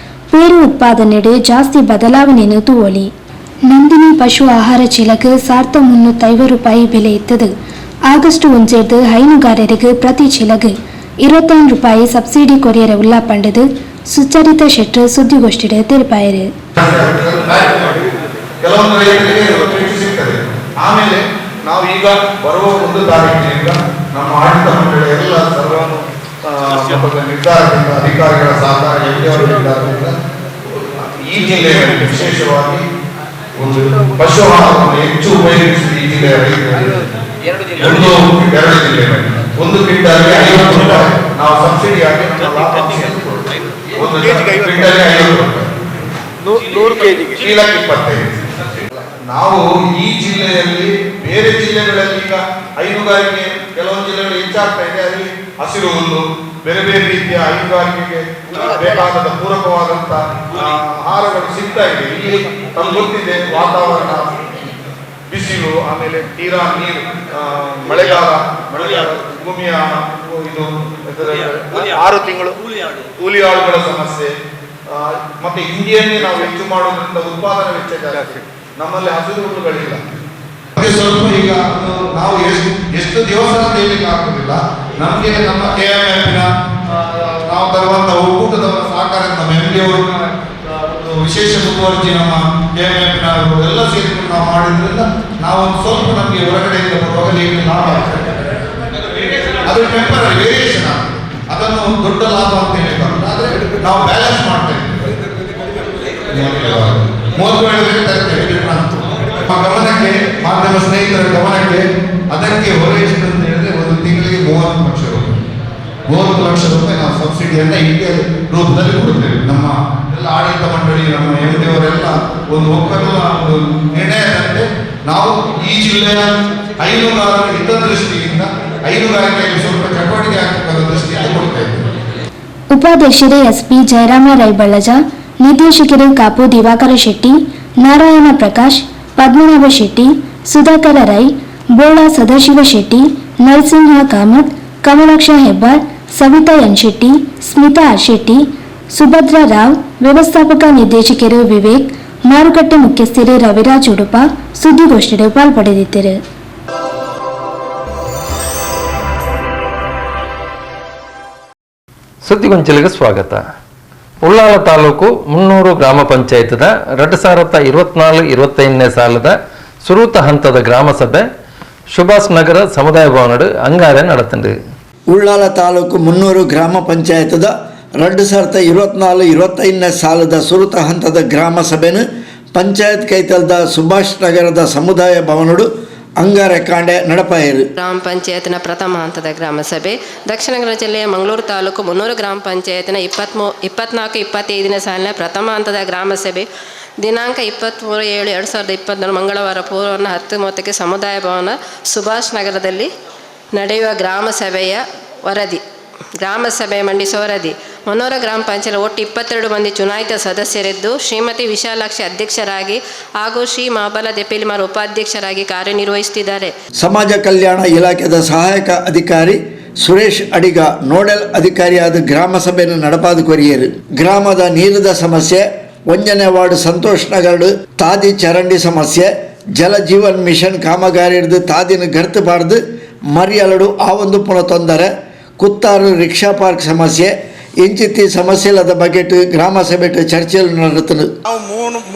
ಪೇರು ಉತ್ಪಾದನೆಡೆ ಜಾಸ್ತಿ ಬದಲಾವಣೆಯನ್ನು ತೂವೊಲಿ. ನಂದಿನಿ ಪಶು ಆಹಾರ ಚೀಲಕ್ಕೆ 1350 ರೂಪಾಯಿ ಬೆಲೆ ಇತ್ತದು. ಆಗಸ್ಟ್ 1 ಹೈನುಗಾರರಿಗೆ ಪ್ರತಿ ಚೀಲಗೆ 25 ರೂಪಾಯಿ ಸಬ್ಸಿಡಿ ಕೊರಿಯರ ಉಲ್ಲಾ ಪಂಡದು ಸುಚರಿತ ಶೆಟ್ಟರ್ ಸುದ್ದಿಗೋಷ್ಠಿಡೆ ತಿಳಿಪಾಯರು. ಕೆಲವೊಂದು ರೈತರಿಗೆ ಸಿಗ್ತದೆ. ಆಮೇಲೆ ನಾವು ಈಗ ಬರುವ 1 ತಾರೀಕಿನಿಂದ ನಮ್ಮ ಆಡಳಿತ ಮಂಡಳಿ ಎಲ್ಲ ಸರ್ವಾನು ನಿರ್ಧಾರದಿಂದ, ಅಧಿಕಾರಿಗಳ ಸಹಕಾರ, ಎಲ್ಲಿಯವರ ನಿರ್ಧಾರದಿಂದ ಈ ಜಿಲ್ಲೆಯಲ್ಲಿ ವಿಶೇಷವಾಗಿ ಒಂದು ಪಶು ಆಹಾರವನ್ನು ಹೆಚ್ಚು ಉಪಯೋಗಿಸಿದ ಈ ಜಿಲ್ಲೆಯ ರೈತರಿಗೆ 1 2 ಜಿಲ್ಲೆಗಳಲ್ಲಿ 1 ಕ್ವಿಂಟಲ್ಗೆ 50 ರೂಪಾಯಿ ನಾವು ಸಬ್ಸಿಡಿಯಾಗಿ ನಮ್ಮ ಲಾಭಾಂಶವನ್ನು ಕೊಡ್ತೇವೆ. 1 ಕ್ವಿಂಟಲ್ಗೆ 50 ರೂಪಾಯಿ, 100 ಕೆಜಿಗೆ ಚೀಲಕ್ಕೆ 25. ನಾವು ಈ ಜಿಲ್ಲೆಯಲ್ಲಿ ಬೇರೆ ಜಿಲ್ಲೆಗಳಲ್ಲಿ ಈಗ ಹೈನುಗಾರಿಕೆ ಕೆಲವೊಂದು ಜಿಲ್ಲೆಗಳು ಹೆಚ್ಚಾಗ್ತಾ ಇದೆ. ಅಲ್ಲಿ ಹಸಿರು ಹುಲ್ಲು, ಬೇರೆ ಬೇರೆ ರೀತಿಯ ಹೈನುಗಾರಿಕೆಗೆ ಬೇಕಾದ ಪೂರಕವಾದಂತ ಆಹಾರಗಳು ಸಿಗ್ತಾ ಇದೆ. ಇಲ್ಲಿ ನಮ್ಗೆ ಗೊತ್ತಿದೆ ವಾತಾವರಣ, ಬಿಸಿಲು, ಆಮೇಲೆ ತೀರಾ ನೀರು, ಮಳೆಗಾಲ, ಭೂಮಿಯ ಇದು 6 ತಿಂಗಳು ಕೂಲಿ ಆಳುಗಳ ಸಮಸ್ಯೆ, ಮತ್ತೆ ಹಿಂದಿಯನ್ನೇ ನಾವು ಹೆಚ್ಚು ಮಾಡೋದ್ರಿಂದ ಉತ್ಪಾದನಾ ವೆಚ್ಚ ಜಾಸ್ತಿ. ನಮ್ಮಲ್ಲಿ ಹಸಿರು ಹುಲ್ಲುಗಳಿಲ್ಲ. ಮತ್ತೆ ಸ್ವಲ್ಪ ಈಗ ನಾವು ಎಷ್ಟು ದಿವಸ ಅಂತ ಹೇಳಲಿಕ್ಕೆ ಆಗುದಿಲ್ಲ. ನಮಗೆ ನಮ್ಮ ಕೆಎಂಎಫ್ನ ನಾವು ತರುವಂತಹ ಒಕ್ಕೂಟದವರ ಸಹಕಾರ, ನಮ್ಮ ಎಂ ಡಿ ಅವರು ಒಂದು ವಿಶೇಷ ಮುತುವರ್ಜಿ, ನಮ್ಮ ಕೆಎಂಎಫ್ನ ಎಲ್ಲ ಸೇರಿಕೊಂಡು ನಾವು ಮಾಡಿದ್ರಿಂದ ನಾವು ಒಂದು ಸ್ವಲ್ಪ ನಮಗೆ ಹೊರಗಡೆಯಿಂದ ಬರುವಾಗ ಲೇಖನ ಲಾಭ ಆಗ್ತದೆ. ಅದು ಟೆಂಪರರಿ ವೇರಿಯೇಷನ್ ಆಗ್ತದೆ, ಅದನ್ನು ಒಂದು ದೊಡ್ಡ ಲಾಭ ಅಂತ ಹೇಳಿಲ್ಲ. ಆದರೆ ನಾವು ಬ್ಯಾಲೆನ್ಸ್ ಮಾಡ್ತಾ ಇದ್ದೀವಿ. 30 ತರ್ತೇವೆ. ನಮ್ಮ ಗಮನಕ್ಕೆ, ಮಾಧ್ಯಮ ಸ್ನೇಹಿತರ ಗಮನಕ್ಕೆ, ಅದಕ್ಕೆ ಹೊರೆ ಎಷ್ಟು ಅಂತ ಹೇಳಿದ್ರೆ ಒಂದು ತಿಂಗಳಿಗೆ 30 ಲಕ್ಷ ರೂಪಾಯಿ. 30 ಲಕ್ಷ ರೂಪಾಯಿ ನಾವು ಸಬ್ಸಿಡಿಯನ್ನ ಇಂಡಿಯಾ ರೂಪದಲ್ಲಿ ಕೊಡುತ್ತೇವೆ. ನಮ್ಮ ಎಲ್ಲ ಆಡಳಿತ ಮಂಡಳಿ, ನಮ್ಮ ಎಂ ಡಿ ಅವರೆಲ್ಲ ಒಂದು ಒಕ್ಕಲ ಒಂದು ನಿರ್ಣಯದಂತೆ ನಾವು ಈ ಜಿಲ್ಲೆಯ ಹೈನುಗಾರರ ಹಿತದೃಷ್ಟಿಯಿಂದ ಹೈನುಗಾರಿಕೆಯಲ್ಲಿ ಸ್ವಲ್ಪ ಚಟುವಟಿಕೆ ಆಗ್ತಕ್ಕಂಥ ದೃಷ್ಟಿಯಿಂದ ಕೊಡ್ತಾ ಇದ್ದೇವೆ. ಉಪಾಧ್ಯಕ್ಷರೇ ಎಸ್ಪಿ ಜಯರಾಮ ರೈಬಳ್ಳಜ, ನಿರ್ದೇಶಕರು ಕಾಪು ದಿವಾಕರ ಶೆಟ್ಟಿ, ನಾರಾಯಣ ಪ್ರಕಾಶ್, ಪದ್ಮನಾಭ ಶೆಟ್ಟಿ, ಸುಧಾಕರ ರೈ, ಬೋಳ ಸದಾಶಿವ ಶೆಟ್ಟಿ, ನರಸಿಂಹ ಕಾಮತ್, ಕಮಲಾಕ್ಷ ಹೆಬ್ಬಾರ್, ಸವಿತಾ ಎನ್ ಶೆಟ್ಟಿ, ಸ್ಮಿತಾ ಆರ್ ಶೆಟ್ಟಿ, ಸುಭದ್ರಾ ರಾವ್, ವ್ಯವಸ್ಥಾಪಕ ನಿರ್ದೇಶಕರು ವಿವೇಕ್, ಮಾರುಕಟ್ಟೆ ಮುಖ್ಯಸ್ಥರು ರವಿರಾಜ್ ಉಡುಪ ಸುದ್ದಿಗೋಷ್ಠಿಯಲ್ಲಿ ಪಾಲ್ಪಡೆದಿದ್ದರು. ಸುದ್ದಿಗೊಂಚಲಿಗೆ ಸ್ವಾಗತ. ಉಳ್ಳಾಲ ತಾಲೂಕು ಮುನ್ನೂರು ಗ್ರಾಮ ಪಂಚಾಯತ್ದ 2024-25ನೇ ಸಾಲದ ಸುರೂತ ಹಂತದ ಗ್ರಾಮ ಸಭೆ ಸುಭಾಷ್ ನಗರ ಸಮುದಾಯ ಭವನಡು ಅಂಗಾರೆ ನಡೆತಂಡು. ಉಳ್ಳಾಲ ತಾಲೂಕು ಮುನ್ನೂರು ಗ್ರಾಮ ಪಂಚಾಯತ್ದ 2024-25ನೇ ಸಾಲದ ಸುರುತ ಹಂತದ ಗ್ರಾಮ ಸಭೆನು ಪಂಚಾಯತ್ ಕೈತಲ್ದ ಸುಭಾಷ್ ನಗರದ ಸಮುದಾಯ ಭವನಡು ಅಂಗಾರೆ ಕಾಂಡೆ ನಡಪಾಯರು. ಗ್ರಾಮ ಪಂಚಾಯತ್ನ ಪ್ರಥಮ ಹಂತದ ಗ್ರಾಮ ಸಭೆ ದಕ್ಷಿಣ ಕನ್ನಡ ಜಿಲ್ಲೆಯ ಮಂಗಳೂರು ತಾಲೂಕು ಮುನ್ನೂರು ಗ್ರಾಮ ಪಂಚಾಯತ್ನ 24-25ನೇ ಸಾಲಿನ ಪ್ರಥಮ ಹಂತದ ಗ್ರಾಮ ಸಭೆ ದಿನಾಂಕ 23/7/2024 ಮಂಗಳವಾರ ಪೂರ್ವಾಹ್ನ 10:30ಕ್ಕೆ ಸಮುದಾಯ ಭವನ ಸುಭಾಷ್ ನಗರದಲ್ಲಿ ನಡೆಯುವ ಗ್ರಾಮ ಸಭೆಯ ವರದಿ. ಗ್ರಾಮ ಸಭೆ ಮಂಡಿಸುವ ವರದಿ. ಮುನ್ನೂರು ಗ್ರಾಮ ಪಂಚಾಯತ್ ಒಟ್ಟು 22 ಮಂದಿ ಚುನಾಯಿತ ಸದಸ್ಯರಿದ್ದು ಶ್ರೀಮತಿ ವಿಶಾಲಾಕ್ಷಿ ಅಧ್ಯಕ್ಷರಾಗಿ ಹಾಗೂ ಶ್ರೀ ಮಹಾಬಲ ದೆಪಿಲಿಮಾರ್ ಉಪಾಧ್ಯಕ್ಷರಾಗಿ ಕಾರ್ಯನಿರ್ವಹಿಸುತ್ತಿದ್ದಾರೆ. ಸಮಾಜ ಕಲ್ಯಾಣ ಇಲಾಖೆದ ಸಹಾಯಕ ಅಧಿಕಾರಿ ಸುರೇಶ್ ಅಡಿಗ ನೋಡೆಲ್ ಅಧಿಕಾರಿಯಾದ ಗ್ರಾಮ ಸಭೆಯನ್ನು ನಡಪಾದ ಕೊರಿಯರು. ಗ್ರಾಮದ ನೀರಿನ ಸಮಸ್ಯೆ, 1ನೇ ವಾರ್ಡ್ ಸಂತೋಷ್ ನಗರ ತಾದಿ ಚರಂಡಿ ಸಮಸ್ಯೆ, ಜಲ ಜೀವನ್ ಮಿಷನ್ ಕಾಮಗಾರಿ ಹಿಡಿದು ತಾದಿನ ಗರ್ತು ಬಾರ್ದು ಮರಿಯಲಡು ಆ ಒಂದು ಪುಣ ತೊಂದರೆ, ಕುತ್ತಾರು ರಿಕ್ಷಾ ಪಾರ್ಕ್ ಸಮಸ್ಯೆ ಇಂಚಿತ್ತಿ ಸಮಸ್ಯೆಲದ ಬಗೆಟ್ ಗ್ರಾಮ ಸಭೆಟ್ ಚರ್ಚೆಲು ನಡತನು. ನಾವು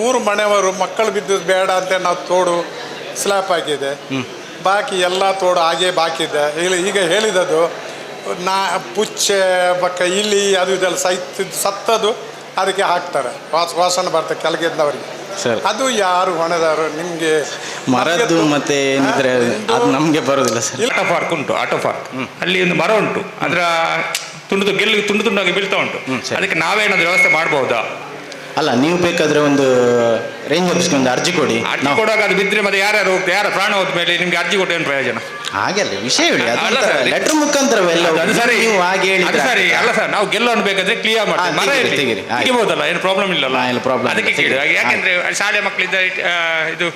ಮೂರು ಮನೆಯವರು ಮಕ್ಕಳು ಬಿದ್ದು ಬೇಡ ಅಂತ ನಾವು ತೋಡು ಸ್ಲ್ಯಾಪ್ ಹಾಕಿದೆ, ಬಾಕಿ ಎಲ್ಲ ತೋಡು ಹಾಗೇ ಬಾಕಿ ಇದೆ. ಈಗ ಹೇಳಿದದು ನಾ ಪುಚ್ಚೆ ಬಕ್ಕ ಇಲಿ ಅದು ಇದೆಲ್ಲ ಸೈತ್ ಸತ್ತದು ಅದಕ್ಕೆ ಹಾಕ್ತಾರೆ, ವಾಸನೆ ಬರ್ತದೆ ಕೆಳಗಿದ್ದವರಿಗೆ. ಅದು ಯಾರು ಹೊಣೆದಾರು ನಿಮಗೆ? ಮರದ್ದು ಮತ್ತೆ ಏನಿದ್ರೆ ಅದು ನಮಗೆ ಬರೋದಿಲ್ಲ sir. Auto park ಉಂಟು, ಆಟೋ ಪಾರ್ಕ್ ಅಲ್ಲಿ ಒಂದು ಮರ ಉಂಟು, ಅದರ ತುಂಡು ಗೆಲ್ಲು ತುಂಡು ತುಂಡಾಗಿ ಬೀಳ್ತಾ ಉಂಟು. ಅದಕ್ಕೆ ನಾವೇನಾದ್ರೂ ವ್ಯವಸ್ಥೆ ಮಾಡಬಹುದಾ? ಅಲ್ಲ, ನೀವು ಬೇಕಾದ್ರೆ ಒಂದು ರೇಂಜ್ ಆಫೀಸ್ಗೆ ಒಂದು ಅರ್ಜಿ ಕೊಡಿ. ಅರ್ಜಿ ಕೊಡುವಾಗ ಅದು ಬಿದ್ದರೆ ಮತ್ತೆ ಯಾರ್ಯಾರು ಹೋಗ್ತಾರೆ? ಯಾರ ಪ್ರಾಣ ಹೋದ ಮೇಲೆ ನಿಮ್ಗೆ ಅರ್ಜಿ ಕೊಟ್ಟು ಏನು ಪ್ರಯೋಜನ? ಹಾಗೆಲ್ಲ ವಿಷಯ ಹೇಳಿ, ಲೆಟರ್ ಮುಖಾಂತರ ಸರಿ, ಸರಿ. ಅಲ್ಲ ಸರ್, ನಾವು ಗೆಲ್ಲೋಣ ಬೇಕಾದ್ರೆ ಕ್ಲಿಯರ್ ಮಾಡ್ತೀವಿ, ಮರ ತೆಗಿಬಹುದಲ್ಲ, ಏನು ಪ್ರಾಬ್ಲಮ್ ಇಲ್ಲಲ್ಲ. ಅದಕ್ಕೆ ಕೇಳಿ, ಯಾಕೆಂದ್ರೆ ಶಾಲೆ ಮಕ್ಕಳಿದ್ದ ಇದು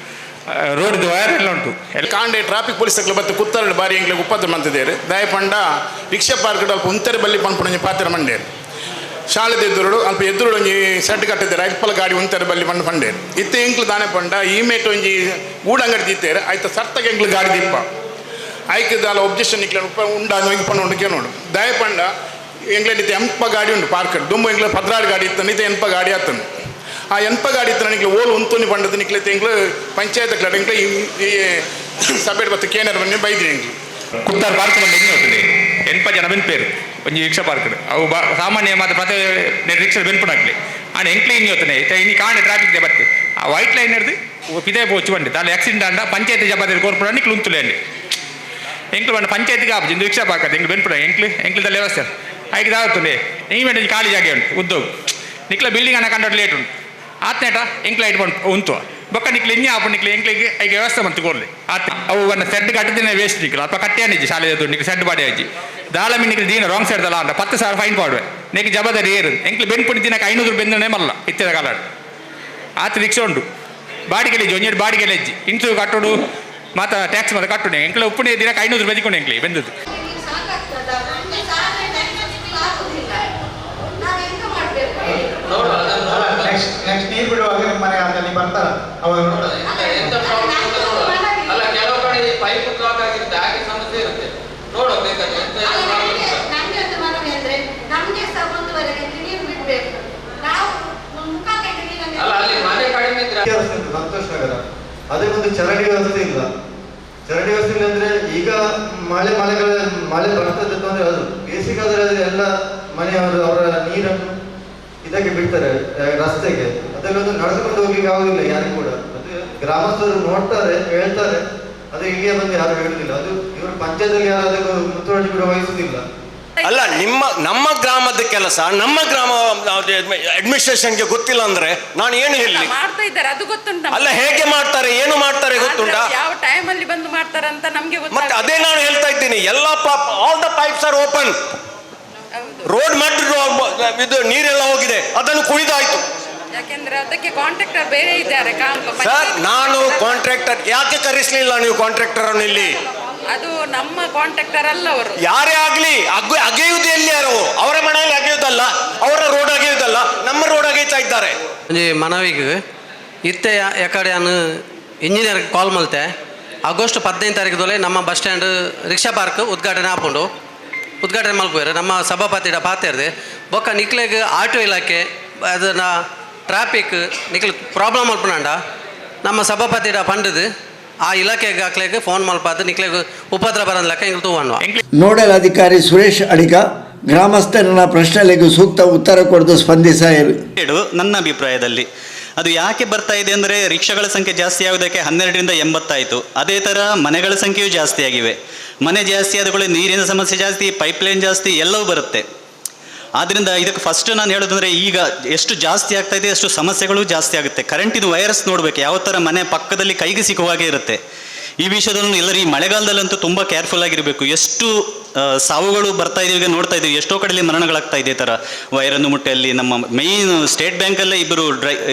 ರೋಡ್ ವೈರ್ ಎಲ್ಲ ಉಂಟು. ಕಾಂಡೆ ಟ್ರಾಫಿಕ್ ಪೊಲೀಸ್ ಬತ್ತು ಕುತ್ತರಡು ಬಾರಿ ಎಂಗ್ಲಿಗೆ ಉಪದ್ರ ಮಂತಿದ್ದೇವೆ. ದಯಪಂಡ ರಿಕ್ಷಾ ಪಾರ್ಕ್ ಅಲ್ಪ ಉಂತರೆ ಬಲ್ಲಿ ಪನ್ಪುಣಂಜಿ ಪಾತ್ರ ಮಂಡೇರು ಶಾಲೆದ ಎದುರುಡು ಅಲ್ಪ ಎದುರುಡು ಒಂಜಿ ಸೆಟ್ ಕಟ್ಟಿದ್ದಾರೆ, ಅಲ್ಪಲ ಗಾಡಿ ಉಂತರೆ ಬಲ್ಲಿ ಪಂಡು ಪಂಡೇರು ಇತ್ತೆ ಎಂಕ್ಲು ದಾನೆ ಪಂಡ ಈ ಮೇಟ್ ಒಂಜಿ ಗೂಡಂಗಡಿ ದಿತ್ತೇರು ಆಯ್ತು ಸರ್ತಗೆ ಎಂಕ್ಲು ಗಾಡಿ ದಿಪ್ಪ ಆಯ್ಕೆ ದಾಲ ಒಬ್ಜೆಕ್ಷನ್ ನಿಕ್ಲ ಉಪ್ಪ ಉಂಡ ಎಂಕ್ ಪಂಡು ಉಂಡು ಕೇನೋಡು. ದಯಪಂಡ ಎಂಗ್ಲ ಇತ್ತೆ ಎಂಪ ಗಾಡಿ ಉಂಡು ಪಾರ್ಕ್ ದುಂಬು ಎಂಕ್ಲು 16 ಗಾಡಿ ಇತ್ತು, ಇತ್ತೆ 80 ಗಾಡಿ ಆತನು. ಆ 80 ಗಾಡಿ ಇತ್ತು ನಿಕ್ಲು ಓಲು ಉಂತುನಿ ಪಂಡದು ನಿಕ್ಲೆ ಎಂಕ್ಲು ಪಂಚಾಯತ್ ಕ್ಲಡ್ ಎಂಕ್ಲು ಈ ಸಭೆ ಬತ್ತು ಕೇನರ್ ಬನ್ನಿ ಬೈದ್ರಿ ಎಂಕ್ಲು. ಕುತ್ತಾರ್ ಪಾರ್ಕ್ ಬಂದು ಹೆಂಗೆ ಹೋಗ್ತದೆ 80 ಜನ ಬೆನ್ಪೇರು ಒಂಜಿ ರಿಕ್ಷಾ ಪಾರ್ಕ್ ಅವು ಸಾಮಾನ್ಯ ಮಾತ್ರ ಪ್ರತಿ ರಿಕ್ಷಾ ಬೆನ್ಪುಣಾಕ್ಲಿ ಆಂಡ್ ಎಂಕ್ಲೆ ಇನ್ನಿ ಹೋಗ್ತಾನೆ ಇನ್ನು ಕಾಣೆ ಟ್ರಾಫಿಕ್ they ಬತ್ತೆ ಆ ವೈಟ್ ಲೈನ್ ಹಿಡಿದು ಪಿದೆ ಪೋಚು ಬಂಡಿ ದಾಲ ಆಕ್ಸಿಡೆಂಟ್ ಅಂಡ ಪಂಚಾಯತ್ ಜವಾಬ್ದಾರಿ ಕೋರ್ಪುಣ ನಿಕ್ಲು ಉಂತುಲೆ ಅಲ್ಲಿ ಎಂಕ್ಲು ಬಂಡ ಪಂಚಾಯತ್ಗೆ ಆಪುಜಿ ಇಂದು ರಿಕ್ಷಾ ಪಾರ್ಕ್ ಅದು ಎಂಕ್ಲು ಬೆನ್ಪುಣ ಎಂಕ್ಲು ಎಂಕ್ಲದಲ್ಲಿ ವ್ಯವಸ್ಥೆ ಐಕೆ ದಾವತ್ತುಂಡೆ ಈ ಖಾಲಿ ಜಾಗೆ ಉಂಟು ಉದ್ಯೋಗ ನಿಕ್ಲ ಬಿಲ್ಡಿಂಗ್ ಅನ್ನ ಕಂಡ ಲೇಟ್ ಉಂಟು ಆತ್ನೇಟ ಎಂಕ್ಲ ಐಟ್ ಬಂದು ಉಂತು ಬೊಕ್ಕ ನಿಕ್ಲು ಇಂಜ ಆಪು ನಿಕ್ಲು ಎಂಕ್ಲಿಗೆ ಐಕೆ ವ್ಯವಸ್ಥೆ ಮಂತು ಕೊರ್ಲಿ ಆತ ಅವು ಒಂದು ಸೆಡ್ ಕಟ್ಟದಿನ ವೇಸ್ಟ್ ನಿಕ್ಲು ಅಥವಾ ಕಟ್ಟಿಯಾನಿಜ್ಜಿ ಶಾಲೆ ನಿಕ್ಲು ಸೆಡ್ ಬಾಡಿ ಅಜ್ಜಿ ದಾಳಮಿ ನಿಕ್ಲು ದೀನ ರಾಂಗ್ ಸೈಡ್ ದಲ್ಲ ಅಂತ 10,000 ಫೈನ್ ಪಾಡುವೆ ನೆಕ್ ಜವಾಬ್ದಾರಿ ಏರು ಎಂಕ್ಲು ಬೆನ್ಪುಡಿ ದಿನಕ್ಕೆ 500 ಬೆಂದನೆ ಮಲ್ಲ ಇತ್ತೆದ ಕಾಲ ಆತ ರಿಕ್ಷಾ ಉಂಟು ಬಾಡಿಗೆ ಲೆಜ್ಜಿ ಒಂಜೆರಡು ಬಾಡಿಗೆ ಲೆಜ್ಜಿ ಇಂಚು ಕಟ್ಟೋಡು ಮಾತ ಟ್ಯಾಕ್ಸ್ ಮಾತ ಕಟ್ಟುನೆ ಎಂಕ್ಲ ಉಪ್ಪುನೆ ದಿನಕ್ಕೆ 500 ಬೆದಿಕೊಂಡು ಎಂಕ್ಲಿ ಬೆಂದದ್ದು. ನೆಕ್ಸ್ಟ್ ನೀರು ಬಿಡುವಾಗ ನಿಮ್ಮ ಮನೆ ಅಲ್ಲಿ ಬರ್ತಾರ ಅವಾಗ ಅಲ್ಲ, ಕೆಲವು ಕಡೆ ಪೈಪ್ ಬ್ಲಾಕ್ ಆಗಿರುತ್ತೆ, ಹಾಗೆ ಸಮಸ್ಯೆ ಇರುತ್ತೆ, ನೋಡುವ ಬೇಕಾದ್ರೆ. ನಮ್ಗೆ ಒಂದು ಮನವಿ ಅಂದ್ರೆ ನಮ್ಗೆ ಸಹ ಒಂದುವರೆಗೆ ನೀರು ಬಿಡ್ಬೇಕು, ನಾವು ಮುಖ ಅಲ್ಲ ಅಲ್ಲಿ ಮನೆ ಕಡಿಮೆ ಇದ್ರೆ ಸಂತೋಷ್ ನಗರ ಅದೇ ಒಂದು ಚರಂಡಿ ವ್ಯವಸ್ಥೆ ಇಲ್ಲ. ಚರಂಡಿ ವ್ಯವಸ್ಥೆ ಇಲ್ಲ ಅಂದ್ರೆ ಈಗ ಮಳೆ ಮಳೆಗಳ ಮಳೆ ಬರ್ತದೆ ತೊಂದರೆ, ಅದು ಬೇಸಿಗಾದ್ರೆ ಎಲ್ಲ ಮನೆಯವರು ಅವರ ನೀರನ್ನು ಇದಕ್ಕೆ ಬಿಡ್ತಾರೆ ರಸ್ತೆಗೆ, ಅದರಲ್ಲಿ ಒಂದು ನಡೆದುಕೊಂಡು ಹೋಗ್ಲಿಕ್ಕೆ ಆಗುದಿಲ್ಲ ಯಾರಿಗೂ ಕೂಡ. ಅದು ಗ್ರಾಮಸ್ಥರು ನೋಡ್ತಾರೆ ಹೇಳ್ತಾರೆ, ಅದು ಇಲ್ಲಿಯೇ ಬಂದು ಯಾರು ಹೇಳುದಿಲ್ಲ, ಅದು ಇವರು ಪಂಚಾಯತಲ್ಲಿ ಯಾರು ಅದಕ್ಕೆ ಮುತುವರ್ಜಿ ಕೂಡ ವಹಿಸುದಿಲ್ಲ. ಅಲ್ಲ, ನಿಮ್ಮ ನಮ್ಮ ಗ್ರಾಮದ ಕೆಲಸ ನಮ್ಮ ಗ್ರಾಮ ಅಡ್ಮಿನಿಸ್ಟ್ರೇಷನ್ಗೆ ಗೊತ್ತಿಲ್ಲ ಅಂದ್ರೆ ನಾನು ಏನು ಹೇಳಿ ಮಾಡ್ತಾ ಇದ್ದಾರೆ ಅದು ಗೊತ್ತುಂಟು. ಅಲ್ಲ, ಹೇಗೆ ಮಾಡ್ತಾರೆ ಏನು ಮಾಡ್ತಾರೆ ಗೊತ್ತುಂಟಾ? ಯಾವ ಟೈಮ್ ಅಲ್ಲಿ ಬಂದು ಮಾಡ್ತಾರೆ ಅಂತ ನಮ್ಗೆ ಮತ್ತೆ ಅದೇ ನಾನು ಹೇಳ್ತಾ ಇದ್ದೀನಿ, ಎಲ್ಲ all the pipes are open, road ಮಾಡಿ ಇದು ನೀರೆಲ್ಲ ಹೋಗಿದೆ, ಅದನ್ನು ಕುಡಿದಾಯ್ತು. ಯಾಕೆಂದ್ರೆ ಅದಕ್ಕೆ ಕಾಂಟ್ರಾಕ್ಟರ್ ಬೇರೆ ಇದ್ದಾರೆ. ಸರ್, ನಾನು ಕಾಂಟ್ರಾಕ್ಟರ್ ಯಾಕೆ ಕರೆಸಲಿಲ್ಲ ನೀವು ಕಾಂಟ್ರಾಕ್ಟರ್ ಅನ್ನು ಇಲ್ಲಿ? ಅದು ನಮ್ಮ ಕಾಂಟ್ರಾಕ್ಟರ್ ಅಲ್ಲ ಅವರು. ಯಾರೇ ಆಗ್ಲಿ ಅಗೆಯುವುದು ಎಲ್ಲಿ? ಯಾರು ಅವರ ಮನೆಯಲ್ಲಿ ಅಗೆಯುವುದಲ್ಲ, ಅವರ ರೋಡ್ ಅಗೆಯುವುದಲ್ಲ, ನಮ್ಮ ರೋಡ್ ಅಗೆಯುತ್ತಾ ಇದ್ದಾರೆ. ಮನವಿಗೆ ಇತ್ತೆ ಯಾಕಡೆ ನಾನು ಇಂಜಿನಿಯರ್ ಕಾಲ್ ಮಲ್ತೆ ಆಗಸ್ಟ್ 15 ತಾರೀಕು ನಮ್ಮ bus stand rickshaw park ಉದ್ಘಾಟನೆ ಆಪುಂಡು, ಉದ್ಘಾಟನೆ ಮಲ್ಪುವೆರ್ ನಮ್ಮ ಸಭಾಪತಿಡ ಪಾತೆರ್ದೆ ಬೊಕ್ಕ ನಿಕ್ಲೆಗ್ ಆಟೋ ಇಲಾಖೆ ಅದನ್ನ ಟ್ರಾಫಿಕ್ ನಿಕ್ಲೆ ಪ್ರಾಬ್ಲಮ್ ಮಲ್ಪುನಾಂಡ ನಮ್ಮ ಸಭಾಪತಿಡ ಪಂಡದು ಆ ಇಲಾಖೆಗೆ ಹಾಕ್ಲೆಗ್ ಫೋನ್ ಮಲ್ಪಾದ ನಿಕ್ಲೆಗ್ ಉಪದ್ರ ಬರಂದ್ ಲೆಕ್ಕ ಎಂಕ್ಲು ತೂವನ್ವ. ನೋಡಲ್ ಅಧಿಕಾರಿ ಸುರೇಶ್ ಅಡಿಗ ಗ್ರಾಮಸ್ಥರನ್ನ ಪ್ರಶ್ನೆಗಳಿಗೆ ಸೂಕ್ತ ಉತ್ತರ ಕೊಡದು ಸ್ಪಂದಿಸಾಯರು. ನನ್ನ ಅಭಿಪ್ರಾಯದಲ್ಲಿ ಅದು ಯಾಕೆ ಬರ್ತಾ ಇದೆ ಅಂದರೆ ರಿಕ್ಷಾಗಳ ಸಂಖ್ಯೆ ಜಾಸ್ತಿ ಆಗೋದಕ್ಕೆ 12ರಿಂದ 80 ಆಯಿತು. ಅದೇ ಥರ ಮನೆಗಳ ಸಂಖ್ಯೆಯೂ ಜಾಸ್ತಿ ಆಗಿವೆ. ಮನೆ ಜಾಸ್ತಿ ಆದ ಕೂಡಲೇ ನೀರಿನ ಸಮಸ್ಯೆ ಜಾಸ್ತಿ, ಪೈಪ್ಲೈನ್ ಜಾಸ್ತಿ, ಎಲ್ಲವೂ ಬರುತ್ತೆ. ಆದ್ದರಿಂದ ಇದಕ್ಕೆ ಫಸ್ಟ್ ನಾನು ಹೇಳೋದಂದರೆ ಈಗ ಎಷ್ಟು ಜಾಸ್ತಿ ಆಗ್ತಾ ಇದೆ ಅಷ್ಟು ಸಮಸ್ಯೆಗಳು ಜಾಸ್ತಿ ಆಗುತ್ತೆ. ಕರೆಂಟಿನ ವೈರಸ್ ನೋಡಬೇಕು, ಯಾವ ಥರ ಮನೆ ಪಕ್ಕದಲ್ಲಿ ಕೈಗೆ ಸಿಕ್ಕುವ ಹಾಗೆ ಇರುತ್ತೆ. ಈ ವಿಷಯದಲ್ಲೂ ಎಲ್ಲರೂ ಈ ಮಳೆಗಾಲದಲ್ಲಂತೂ ತುಂಬ ಕೇರ್ಫುಲ್ ಆಗಿರಬೇಕು. ಎಷ್ಟು ಸಾವುಗಳು ಬರ್ತಾ ಇದೆ ಈಗ ನೋಡ್ತಾ ಇದ್ದೀವಿ, ಎಷ್ಟೋ ಕಡೆಯಲ್ಲಿ ಮರಣಗಳಾಗ್ತಾ ಇದೆ ಈ ಥರ ವೈರನ್ನು ಮುಟ್ಟೆಯಲ್ಲಿ. ನಮ್ಮ ಮೇಯ್ನ್ ಸ್ಟೇಟ್ ಬ್ಯಾಂಕಲ್ಲೇ ಇಬ್ಬರು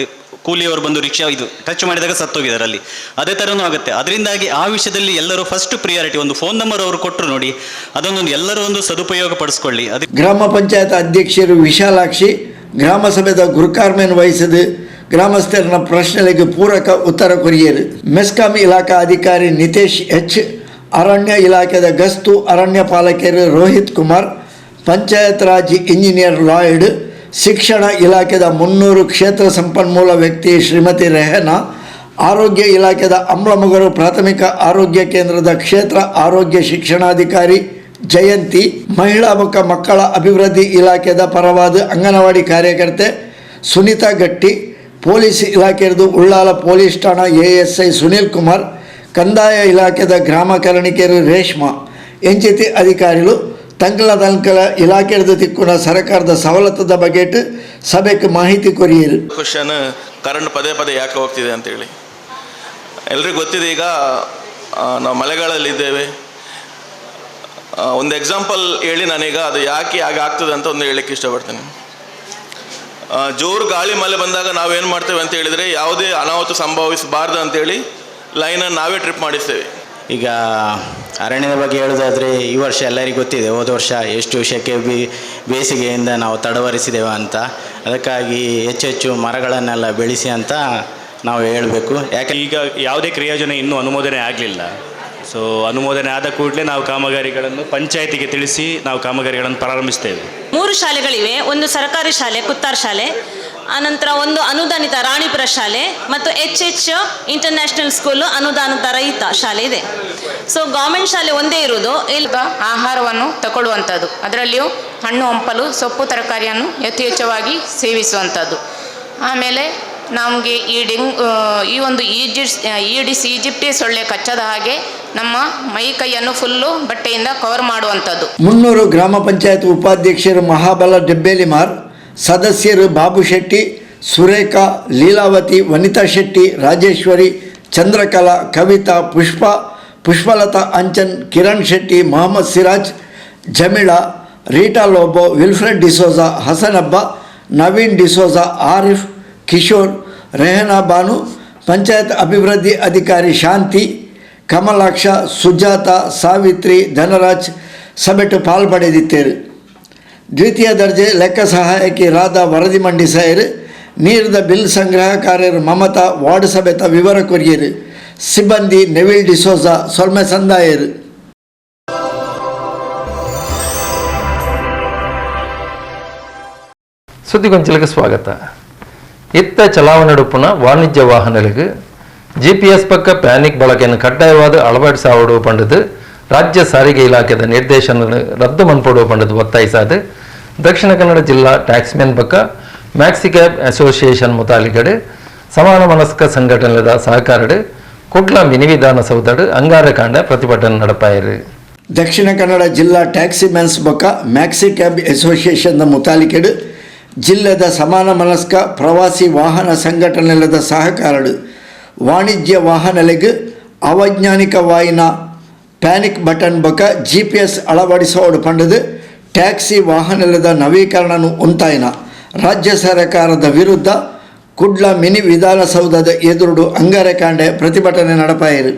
ಕೂಲಿಯವರು ಬಂದು ರಿಕ್ಷಾ ಇದು ಟಚ್ ಮಾಡಿದಾಗ ಸತ್ತೋಗಿದ್ದಾರೆ ಅಲ್ಲಿ. ಅದೇ ಥರನೂ ಆಗುತ್ತೆ. ಅದರಿಂದಾಗಿ ಆ ವಿಷಯದಲ್ಲಿ ಎಲ್ಲರೂ ಫಸ್ಟ್ ಪ್ರಿಯಾರಿಟಿ ಒಂದು ಫೋನ್ ನಂಬರ್ ಅವರು ಕೊಟ್ಟರು ನೋಡಿ, ಅದನ್ನೊಂದು ಎಲ್ಲರೂ ಒಂದು ಸದುಪಯೋಗ ಪಡಿಸ್ಕೊಳ್ಳಿ. ಅದಕ್ಕೆ ಗ್ರಾಮ ಪಂಚಾಯತ್ ಅಧ್ಯಕ್ಷರು ವಿಶಾಲಾಕ್ಷಿ ಗ್ರಾಮ ಸಭೆದ ಗುರುಕಾರ್ಮೆನ್ ವಹಿಸಿದ ಗ್ರಾಮಸ್ಥರನ್ನ ಪ್ರಶ್ನೆಗಳಿಗೆ ಪೂರಕ ಉತ್ತರ ಕೊರಿಯರು. ಮೆಸ್ಕಾಂ ಇಲಾಖಾ ಅಧಿಕಾರಿ ನಿತೇಶ್ ಎಚ್ ಅರಣ್ಯ ಇಲಾಖೆದ ಗಸ್ತು ಅರಣ್ಯ ಪಾಲಕರು ರೋಹಿತ್ ಕುಮಾರ್, ಪಂಚಾಯತ್ ರಾಜ್ ಇಂಜಿನಿಯರ್ ಲಾಯ್ಡ್, ಶಿಕ್ಷಣ ಇಲಾಖೆದ 300 ಕ್ಷೇತ್ರ ಸಂಪನ್ಮೂಲ ವ್ಯಕ್ತಿ ಶ್ರೀಮತಿ ರೆಹನಾ, ಆರೋಗ್ಯ ಇಲಾಖೆದ ಅಂಬ್ಲಮೊಗರು ಪ್ರಾಥಮಿಕ ಆರೋಗ್ಯ ಕೇಂದ್ರದ ಕ್ಷೇತ್ರ ಆರೋಗ್ಯ ಶಿಕ್ಷಣಾಧಿಕಾರಿ ಜಯಂತಿ, ಮಹಿಳಾ ಮತ್ತು ಮಕ್ಕಳ ಅಭಿವೃದ್ಧಿ ಇಲಾಖೆದ ಪರವಾದ ಅಂಗನವಾಡಿ ಕಾರ್ಯಕರ್ತೆ ಸುನೀತಾ ಗಟ್ಟಿ, ಪೊಲೀಸ್ ಇಲಾಖೆಯದು ಉಳ್ಳಾಲ ಪೊಲೀಸ್ ಠಾಣಾ ಎಎಸ್ಐ ಸುನೀಲ್ ಕುಮಾರ್, ಕಂದಾಯ ಇಲಾಖೆದ ಗ್ರಾಮ ಕರಣಿಕೆಯರು ರೇಷ್ಮಾ ಎಂಚಿತಿ ಅಧಿಕಾರಿಗಳು ತಂಕಲ ತಂಕಲ ಇಲಾಖೆಯದು ತಿಕ್ಕುನ ಸರ್ಕಾರದ ಸವಲತ್ತದ ಬಗೆಟ್ ಸಭೆಗೆ ಮಾಹಿತಿ ಕೊರಿಯರು. ಕ್ವಶನ್, ಕರೆಂಟ್ ಪದೇ ಪದೇ ಯಾಕೆ ಹೋಗ್ತಿದೆ ಅಂತೇಳಿ ಎಲ್ರಿಗೂ ಗೊತ್ತಿದೆ. ಈಗ ನಾವು ಮಳೆಗಾಲದಲ್ಲಿದ್ದೇವೆ. ಒಂದು ಎಕ್ಸಾಂಪಲ್ ಹೇಳಿ ನಾನೀಗ ಅದು ಯಾಕೆ ಹಾಗೆ ಆಗ್ತದೆ ಅಂತ ಒಂದು ಹೇಳಲಿಕ್ಕೆ ಇಷ್ಟಪಡ್ತೇನೆ. ಜೋರು ಗಾಳಿ ಮಳೆ ಬಂದಾಗ ನಾವೇನು ಮಾಡ್ತೇವೆ ಅಂತ ಹೇಳಿದರೆ, ಯಾವುದೇ ಅನಾಹುತ ಸಂಭವಿಸಬಾರ್ದು ಅಂತೇಳಿ ಲೈನನ್ನು ನಾವೇ ಟ್ರಿಪ್ ಮಾಡಿಸ್ತೇವೆ. ಈಗ ಅರಣ್ಯದ ಬಗ್ಗೆ ಹೇಳೋದಾದರೆ ಈ ವರ್ಷ ಎಲ್ಲರಿಗೂ ಗೊತ್ತಿದೆ, ಹೋದ ವರ್ಷ ಎಷ್ಟು ಸೆಕೆ ಬೇಸಿಗೆಯಿಂದ ನಾವು ತಡವರಿಸಿದೆವು ಅಂತ. ಅದಕ್ಕಾಗಿ ಹೆಚ್ಚೆಚ್ಚು ಮರಗಳನ್ನೆಲ್ಲ ಬೆಳೆಸಿ ಅಂತ ನಾವು ಹೇಳಬೇಕು. ಯಾಕೆ ಈಗ ಯಾವುದೇ ಕ್ರಿಯಾಯೋಜನೆ ಇನ್ನೂ ಅನುಮೋದನೆ ಆಗಲಿಲ್ಲ. ಸೊ ಅನುಮೋದನೆ ಆದ ಕೂಡಲೇ ನಾವು ಕಾಮಗಾರಿಗಳನ್ನು ಪಂಚಾಯತಿಗೆ ತಿಳಿಸಿ ನಾವು ಕಾಮಗಾರಿಗಳನ್ನು ಪ್ರಾರಂಭಿಸ್ತೇವೆ. 3 ಶಾಲೆಗಳಿವೆ. ಒಂದು ಸರ್ಕಾರಿ ಶಾಲೆ ಕುತ್ತಾರ್ ಶಾಲೆ, ಆನಂತರ ಒಂದು ಅನುದಾನಿತ ರಾಣಿಪುರ ಶಾಲೆ ಮತ್ತು ಎಚ್ ಇಂಟರ್ನ್ಯಾಷನಲ್ ಸ್ಕೂಲು ಅನುದಾನಿತ ರಹಿತ ಶಾಲೆ ಇದೆ. ಸೊ ಗೌರ್ಮೆಂಟ್ ಶಾಲೆ ಒಂದೇ ಇರುವುದು. ಇಲ್ಲಿ ಆಹಾರವನ್ನು ತಗೊಳ್ಳುವಂಥದ್ದು, ಅದರಲ್ಲಿಯೂ ಹಣ್ಣು ಹಂಪಲು ಸೊಪ್ಪು ತರಕಾರಿಯನ್ನು ಯಥೇಚ್ಛವಾಗಿ ಸೇವಿಸುವಂಥದ್ದು. ಆಮೇಲೆ ನಮಗೆ ಈ ಈ ಒಂದು ಈಡಿಸ್ ಈಜಿಪ್ಟಿ ಸೊಳ್ಳೆ ಕಚ್ಚದ ಹಾಗೆ ನಮ್ಮ ಮೈ ಕೈಯನ್ನು ಫುಲ್ಲು ಬಟ್ಟೆಯಿಂದ ಕವರ್ ಮಾಡುವಂಥದ್ದು. 300 ಗ್ರಾಮ ಪಂಚಾಯತ್ ಉಪಾಧ್ಯಕ್ಷರು ಮಹಾಬಲ ಡೆಬ್ಬೇಲಿಮಾರ್, ಸದಸ್ಯರು ಬಾಬು ಶೆಟ್ಟಿ, ಸುರೇಖಾ, ಲೀಲಾವತಿ, ವನಿತಾ ಶೆಟ್ಟಿ, ರಾಜೇಶ್ವರಿ, ಚಂದ್ರಕಲಾ, ಕವಿತಾ, ಪುಷ್ಪ, ಪುಷ್ಪಲತಾ ಅಂಚನ್, ಕಿರಣ್ ಶೆಟ್ಟಿ, ಮೊಹಮ್ಮದ್ ಸಿರಾಜ್, ಜಮಿಳಾ, ರೀಟಾ ಲೋಬೋ, ವಿಲ್ಫ್ರೆಡ್ ಡಿಸೋಜಾ, ಹಸನಬ್ಬ, ನವೀನ್ ಡಿಸೋಜಾ, ಆರಿಫ್, ಕಿಶೋರ್, ರೆಹನಾ ಬಾನು, ಪಂಚಾಯತ್ ಅಭಿವೃದ್ಧಿ ಅಧಿಕಾರಿ ಶಾಂತಿ, ಕಮಲಾಕ್ಷ, ಸುಜಾತ, ಸಾವಿತ್ರಿ, ಧನರಾಜ್ ಸಭೆಟು ಪಾಲ್ಪಡೆದಿತ್ತೇರು. ದ್ವಿತೀಯ ದರ್ಜೆ ಲೆಕ್ಕ ಸಹಾಯಕಿ ರಾಧಾ ವರದಿ ಮಂಡಿಸಾಯರು. ನೀರಿದ ಬಿಲ್ ಸಂಗ್ರಹಕಾರ್ಯರು ಮಮತಾ ವಾರ್ಡ್ ಸಭೆತ ವಿವರ ಕೊರಿಯರು. ಸಿಬ್ಬಂದಿ ನೆವಿಲ್ ಡಿಸೋಜಾ ಸೊಲ್ಮೆ ಸಂದಾಯರು. ಸುದ್ದಿಗೊಂಚಲಿಗೆ ಸ್ವಾಗತ. ಇತ್ತ ಚಲಾವಣೆಡುಪ್ಪುನ ವಾಣಿಜ್ಯ ವಾಹನಗಳಿಗೆ ಜಿಪಿಎಸ್ ಪಕ್ಕ ಪ್ಯಾನಿಕ್ ಬಳಕೆಯನ್ನು ಕಡ್ಡಾಯವಾದ ಅಳವಡಿಸಾವಡು ಪಂಡದು ರಾಜ್ಯ ಸಾರಿಗೆ ಇಲಾಖೆದ ನಿರ್ದೇಶನ ರದ್ದು ಮನ್ಪಡುವ ಪಂಡದು ಒತ್ತಾಯಿಸಾದು ದಕ್ಷಿಣ ಕನ್ನಡ ಜಿಲ್ಲಾ ಟ್ಯಾಕ್ಸ್ಮೆನ್ ಪಕ್ಕ ಮ್ಯಾಕ್ಸಿ ಕ್ಯಾಬ್ ಅಸೋಸಿಯೇಷನ್ ಮುತಾಲಿಗಡೆ ಸಮಾನ ಮನಸ್ಕ ಸಂಘಟನೆದ ಸಹಕಾರಡು ಕುಡ್ಲ ಮಿನಿ ವಿಧಾನಸೌಧಡು ಅಂಗಾರಕಾಂಡ ಪ್ರತಿಭಟನೆ நடப்பாயிரு. ದಕ್ಷಿಣ ಕನ್ನಡ ಜಿಲ್ಲಾ ಟ್ಯಾಕ್ಸಿ ಮೆನ್ಸ್ ಬೊಕ್ಕ ಮ್ಯಾಕ್ಸಿ ಕ್ಯಾಬ್ ಅಸೋಸಿಯೇಷನ್ ಮುತಾಲಿಕೆಡು ಜಿಲ್ಲೆದ ಸಮಾನ ಮನಸ್ಕ ಪ್ರವಾಸಿ ವಾಹನ ಸಂಘಟನೆಲದ ಸಹಕಾರಡು ವಾಣಿಜ್ಯ ವಾಹನಲೆಗ್ ಅವೈಜ್ಞಾನಿಕವಾಯಿನ ಪ್ಯಾನಿಕ್ ಬಟನ್ ಬೊಕ್ಕ ಜಿಪಿಎಸ್ ಅಳವಡಿಸೋಡು ಪಂಡದು ಟ್ಯಾಕ್ಸಿ ವಾಹನಲದ ನವೀಕರಣನು ಉಂತಾಯಿನ ರಾಜ್ಯ ಸರ್ಕಾರದ ವಿರುದ್ಧ ಕುಡ್ಲ ಮಿನಿ ವಿಧಾನಸೌಧದ ಎದುರುಡು ಅಂಗಾರಕಾಂಡೆ ಪ್ರತಿಭಟನೆ நடப்பாಯಿರು.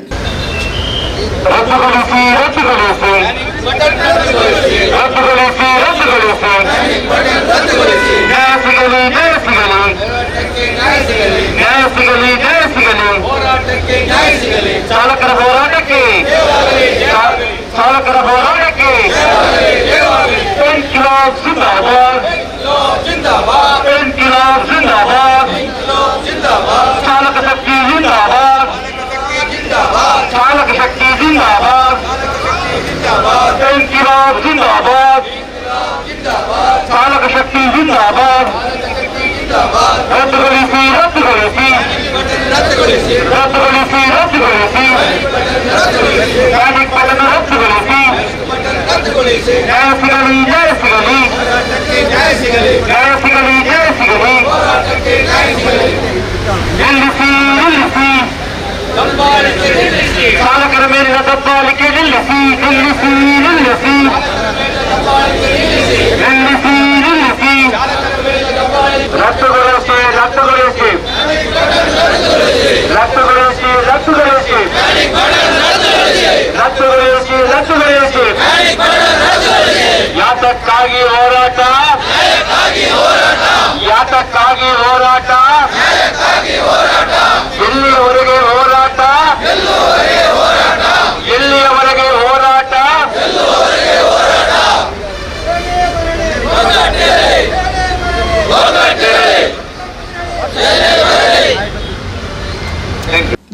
ಚಾಲಕರ ಹೋರಾಟಕ್ಕೆ ಚಾಲಕರ ಹೋರಾಟಕ್ಕೆ ಇನ್ಕಿಲಾಬ್ ಜಿಂದಾಬಾದ್, ಇನ್ಕಿಲಾಬ್ ಜಿಂದಾಬಾದ್, ಚಾಲಕ ಶಕ್ತಿ ಜಿಂದಾಬಾದ್, ಚಾಲಕ ಶಕ್ತಿ ಜಿಂದಾಬಾದ್, ಇನ್ಕಿಲಾಬ್ ಜಿಂದಾಬಾದ್, ಚಾಲಕ ಶಕ್ತಿ ಜಿಂದಾಬಾದ್. ರದ್ದುಗೊಳಿಸಿ ರದ್ದುಗೊಳಿಸಿ ರದ್ದುಗೊಳಿಸಿ ರದ್ದುಗೊಳಿಸಿ ಪ್ಯಾನಿಕ್ ಬಟನ್ ರದ್ದುಗೊಳಿಸಿ. ನ್ಯಾಯ ಸಿಗಲಿ ನ್ಯಾಯ ಸಿಗಲಿ ನ್ಯಾಯ ಸಿಗಲಿ ನ್ಯಾಯ ಸಿಗಲಿ. ನಿಲ್ಲಿಸಿ ನಿಲ್ಲಿಸಿ ಚಾಲಕರ ಮೇಲಿನ ದಬ್ಬಾಳಿಕೆ ನಿಲ್ಲಿಸಿ ನಿಲ್ಲಿಸಿ ನಿಲ್ಲಿಸಿ ನಿಲ್ಲಿಸಿ ನಿಲ್ಲಿಸಿ. ರದ್ದುಗೊಳಿಸಿ ರದ್ದುಗೊಳಿಸಿ ರದ್ದುಗೊಳಿಸಿ ರದ್ದುಗೊಳಿಸಿ ರದ್ದುಗೊಳಿಸಿ ರದ್ದುಗೊಳಿಸಿ. ಯಾತಕ್ಕಾಗಿ ಹೋರಾಟ, ಯಾತಕ್ಕಾಗಿ ಹೋರಾಟ, ಎಲ್ಲಿಯವರೆಗೆ ಹೋರಾಟ, ಎಲ್ಲಿಯವರೆಗೆ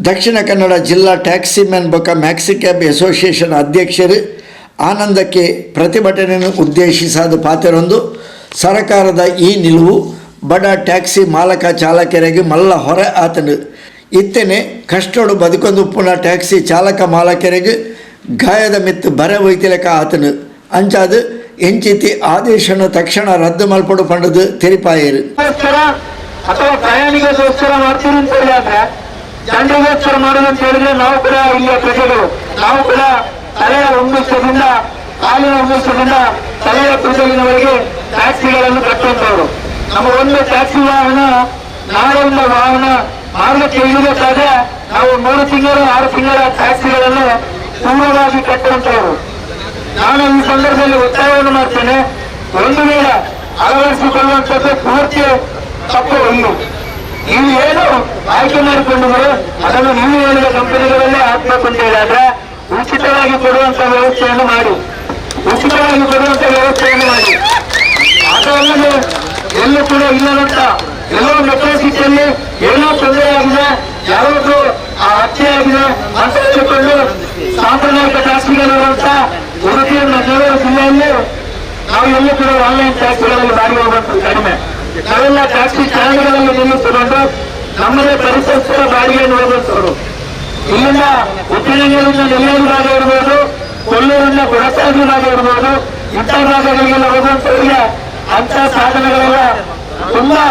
Dakshina Kannada ಜಿಲ್ಲಾ ಟ್ಯಾಕ್ಸಿ ಮ್ಯಾನ್ ಬೊಕ್ಕ maxi cab association ಅಧ್ಯಕ್ಷರು ಆನಂದಕ್ಕೆ ಪ್ರತಿಭಟನೆಯನ್ನು ಉದ್ದೇಶಿಸಾದ ಪಾತೆರೊಂದು ಸರಕಾರದ ಈ ನಿಲುವು ಬಡ ಟ್ಯಾಕ್ಸಿ ಮಾಲಕ ಚಾಲಕರಿಗೆ ಮಲ್ಲ ಹೊರೆ ಆತನು. ಇತ್ತನೆ ಕಷ್ಟೋಡು ಬದುಕೊಂದು ಪುನಃ ಟ್ಯಾಕ್ಸಿ ಚಾಲಕ ಮಾಲಕರಿಗೆ ಗಾಯದ ಮಿತ್ತು ಬರೆ ಒಯ್ತಿಲಕ ಆತನು. ಅಂಚಾದ ಎಂಚಿತಿ ಆದೇಶನ ತಕ್ಷಣ ರದ್ದು ಮಲ್ಪಡು ಪಂಡದು ತೆರಿಪಾಯರು. ಅಥವಾ ಪ್ರಯಾಣಿಕರಿಗೋಸ್ಕರ ಮಾಡ್ತೀರಿ ಅಂತ ಹೇಳಿದ್ರೆ, ಜನರಿಗೋಸ್ಕರ ಮಾಡೋದು ಅಂತ ಹೇಳಿದ್ರೆ ನಾವು ಕೂಡ ಇಲ್ಲಿಯ ಪ್ರಜೆಗಳು, ನಾವು ಕೂಡ ತಲೆಯ ಉಂಗುಸದಿಂದ ಕಾಲಿನ ಉಂಗುಸದಿಂದ ತಲೆಯ ಕೂದಲಿನವರೆಗೆ ಟ್ಯಾಕ್ಸಿಗಳನ್ನು ಕಟ್ಟುವಂತವರು. ನಮ್ಮ ಒಂದು ಟ್ಯಾಕ್ಸಿ ವಾಹನ ನಾಳೆಯಿಂದ ವಾಹನ ಮಾರ್ಗಕ್ಕೆ ಇಳಿಬೇಕಾದ್ರೆ ನಾವು 3 ತಿಂಗಳು 6 ತಿಂಗಳ ಟ್ಯಾಕ್ಸಿಗಳನ್ನು ಪೂರ್ವವಾಗಿ ಕಟ್ಟುವಂತವರು. ನಾನು ಈ ಸಂದರ್ಭದಲ್ಲಿ ಒತ್ತಾಯವನ್ನು ಮಾಡ್ತೇನೆ, ಒಂದು ವೇಳೆ ಅಳವಡಿಸಿಕೊಳ್ಳುವಂಥದ್ದು ಪೂರ್ತಿ ತಪ್ಪು. ಒಂದು ನೀವು ಏನು ಆಯ್ಕೆ ಮಾಡಿಕೊಂಡಿದ್ದೀರೋ ಅದನ್ನು ನೀವು ಹೇಳಿದ ಕಂಪನಿಗಳಲ್ಲೇ ಹಾಕ್ಬೇಕು ಅಂತ ಹೇಳಿದ್ರೆ ಉಚಿತವಾಗಿ ಕೊಡುವಂತ ವ್ಯವಸ್ಥೆಯನ್ನು ಮಾಡಿ, ಉಚಿತವಾಗಿ ಕೊಡುವಂತ ವ್ಯವಸ್ಥೆಯನ್ನು ಮಾಡಿ. ಅದಲ್ಲದೆ ಎಲ್ಲೂ ಕೂಡ ಇಲ್ಲದಂತ ಎಲ್ಲೋ ಮೆಟ್ರೋ ಸಿಟಿಯಲ್ಲಿ ಏನೋ ತೊಂದರೆ ಆಗಿದೆ, ಯಾರಾದ್ರೂ ಆ ಹತ್ಯೆ ಆಗಿದೆ ಅಂತ ಹೇಳಿಕೊಂಡು ಸಾಂಪ್ರದಾಯಿಕ ಟ್ಯಾಕ್ಸಿಗಳಿರುವಂತ ಉಡುಪಿ ಮಂಗಳೂರು ಜಿಲ್ಲೆಯಲ್ಲಿ ನಾವು ಎಲ್ಲೂ ಕೂಡ ಆನ್ಲೈನ್ ಟ್ಯಾಕ್ಸಿಗಳಲ್ಲಿ ಬಾಡಿಗೆ ಹೋಗುವಂತ ಕಡಿಮೆ. ನಾವೆಲ್ಲ ಟ್ಯಾಕ್ಸಿ ಸ್ಟ್ಯಾಂಡ್ಗಳಲ್ಲಿ ನಿಲ್ಲಿಸಿಕೊಂಡು ನಮ್ಮದೇ ಪರಿಸರ ಬಾಡಿಗೆಯನ್ನು ಹೋಗುವಂತವರು. ಇಲ್ಲಿಂದ ಉಪ್ಪಿನಂಗಡಿಯಿಂದ ನೆಲ್ಲೇರು ಭಾಗ ಇರ್ಬೋದು, ಕೊಲ್ಲೂರಿಂದ ಕೊಡಸಾಗಿ ಭಾಗ ಇರ್ಬೋದು, ಇಂಥ ಭಾಗಗಳಿಗೆಲ್ಲ ಹೋಗುವಂತವರಿಗೆ ಅಂತ ಸಾಧನಗಳೆಲ್ಲ ತುಂಬಾ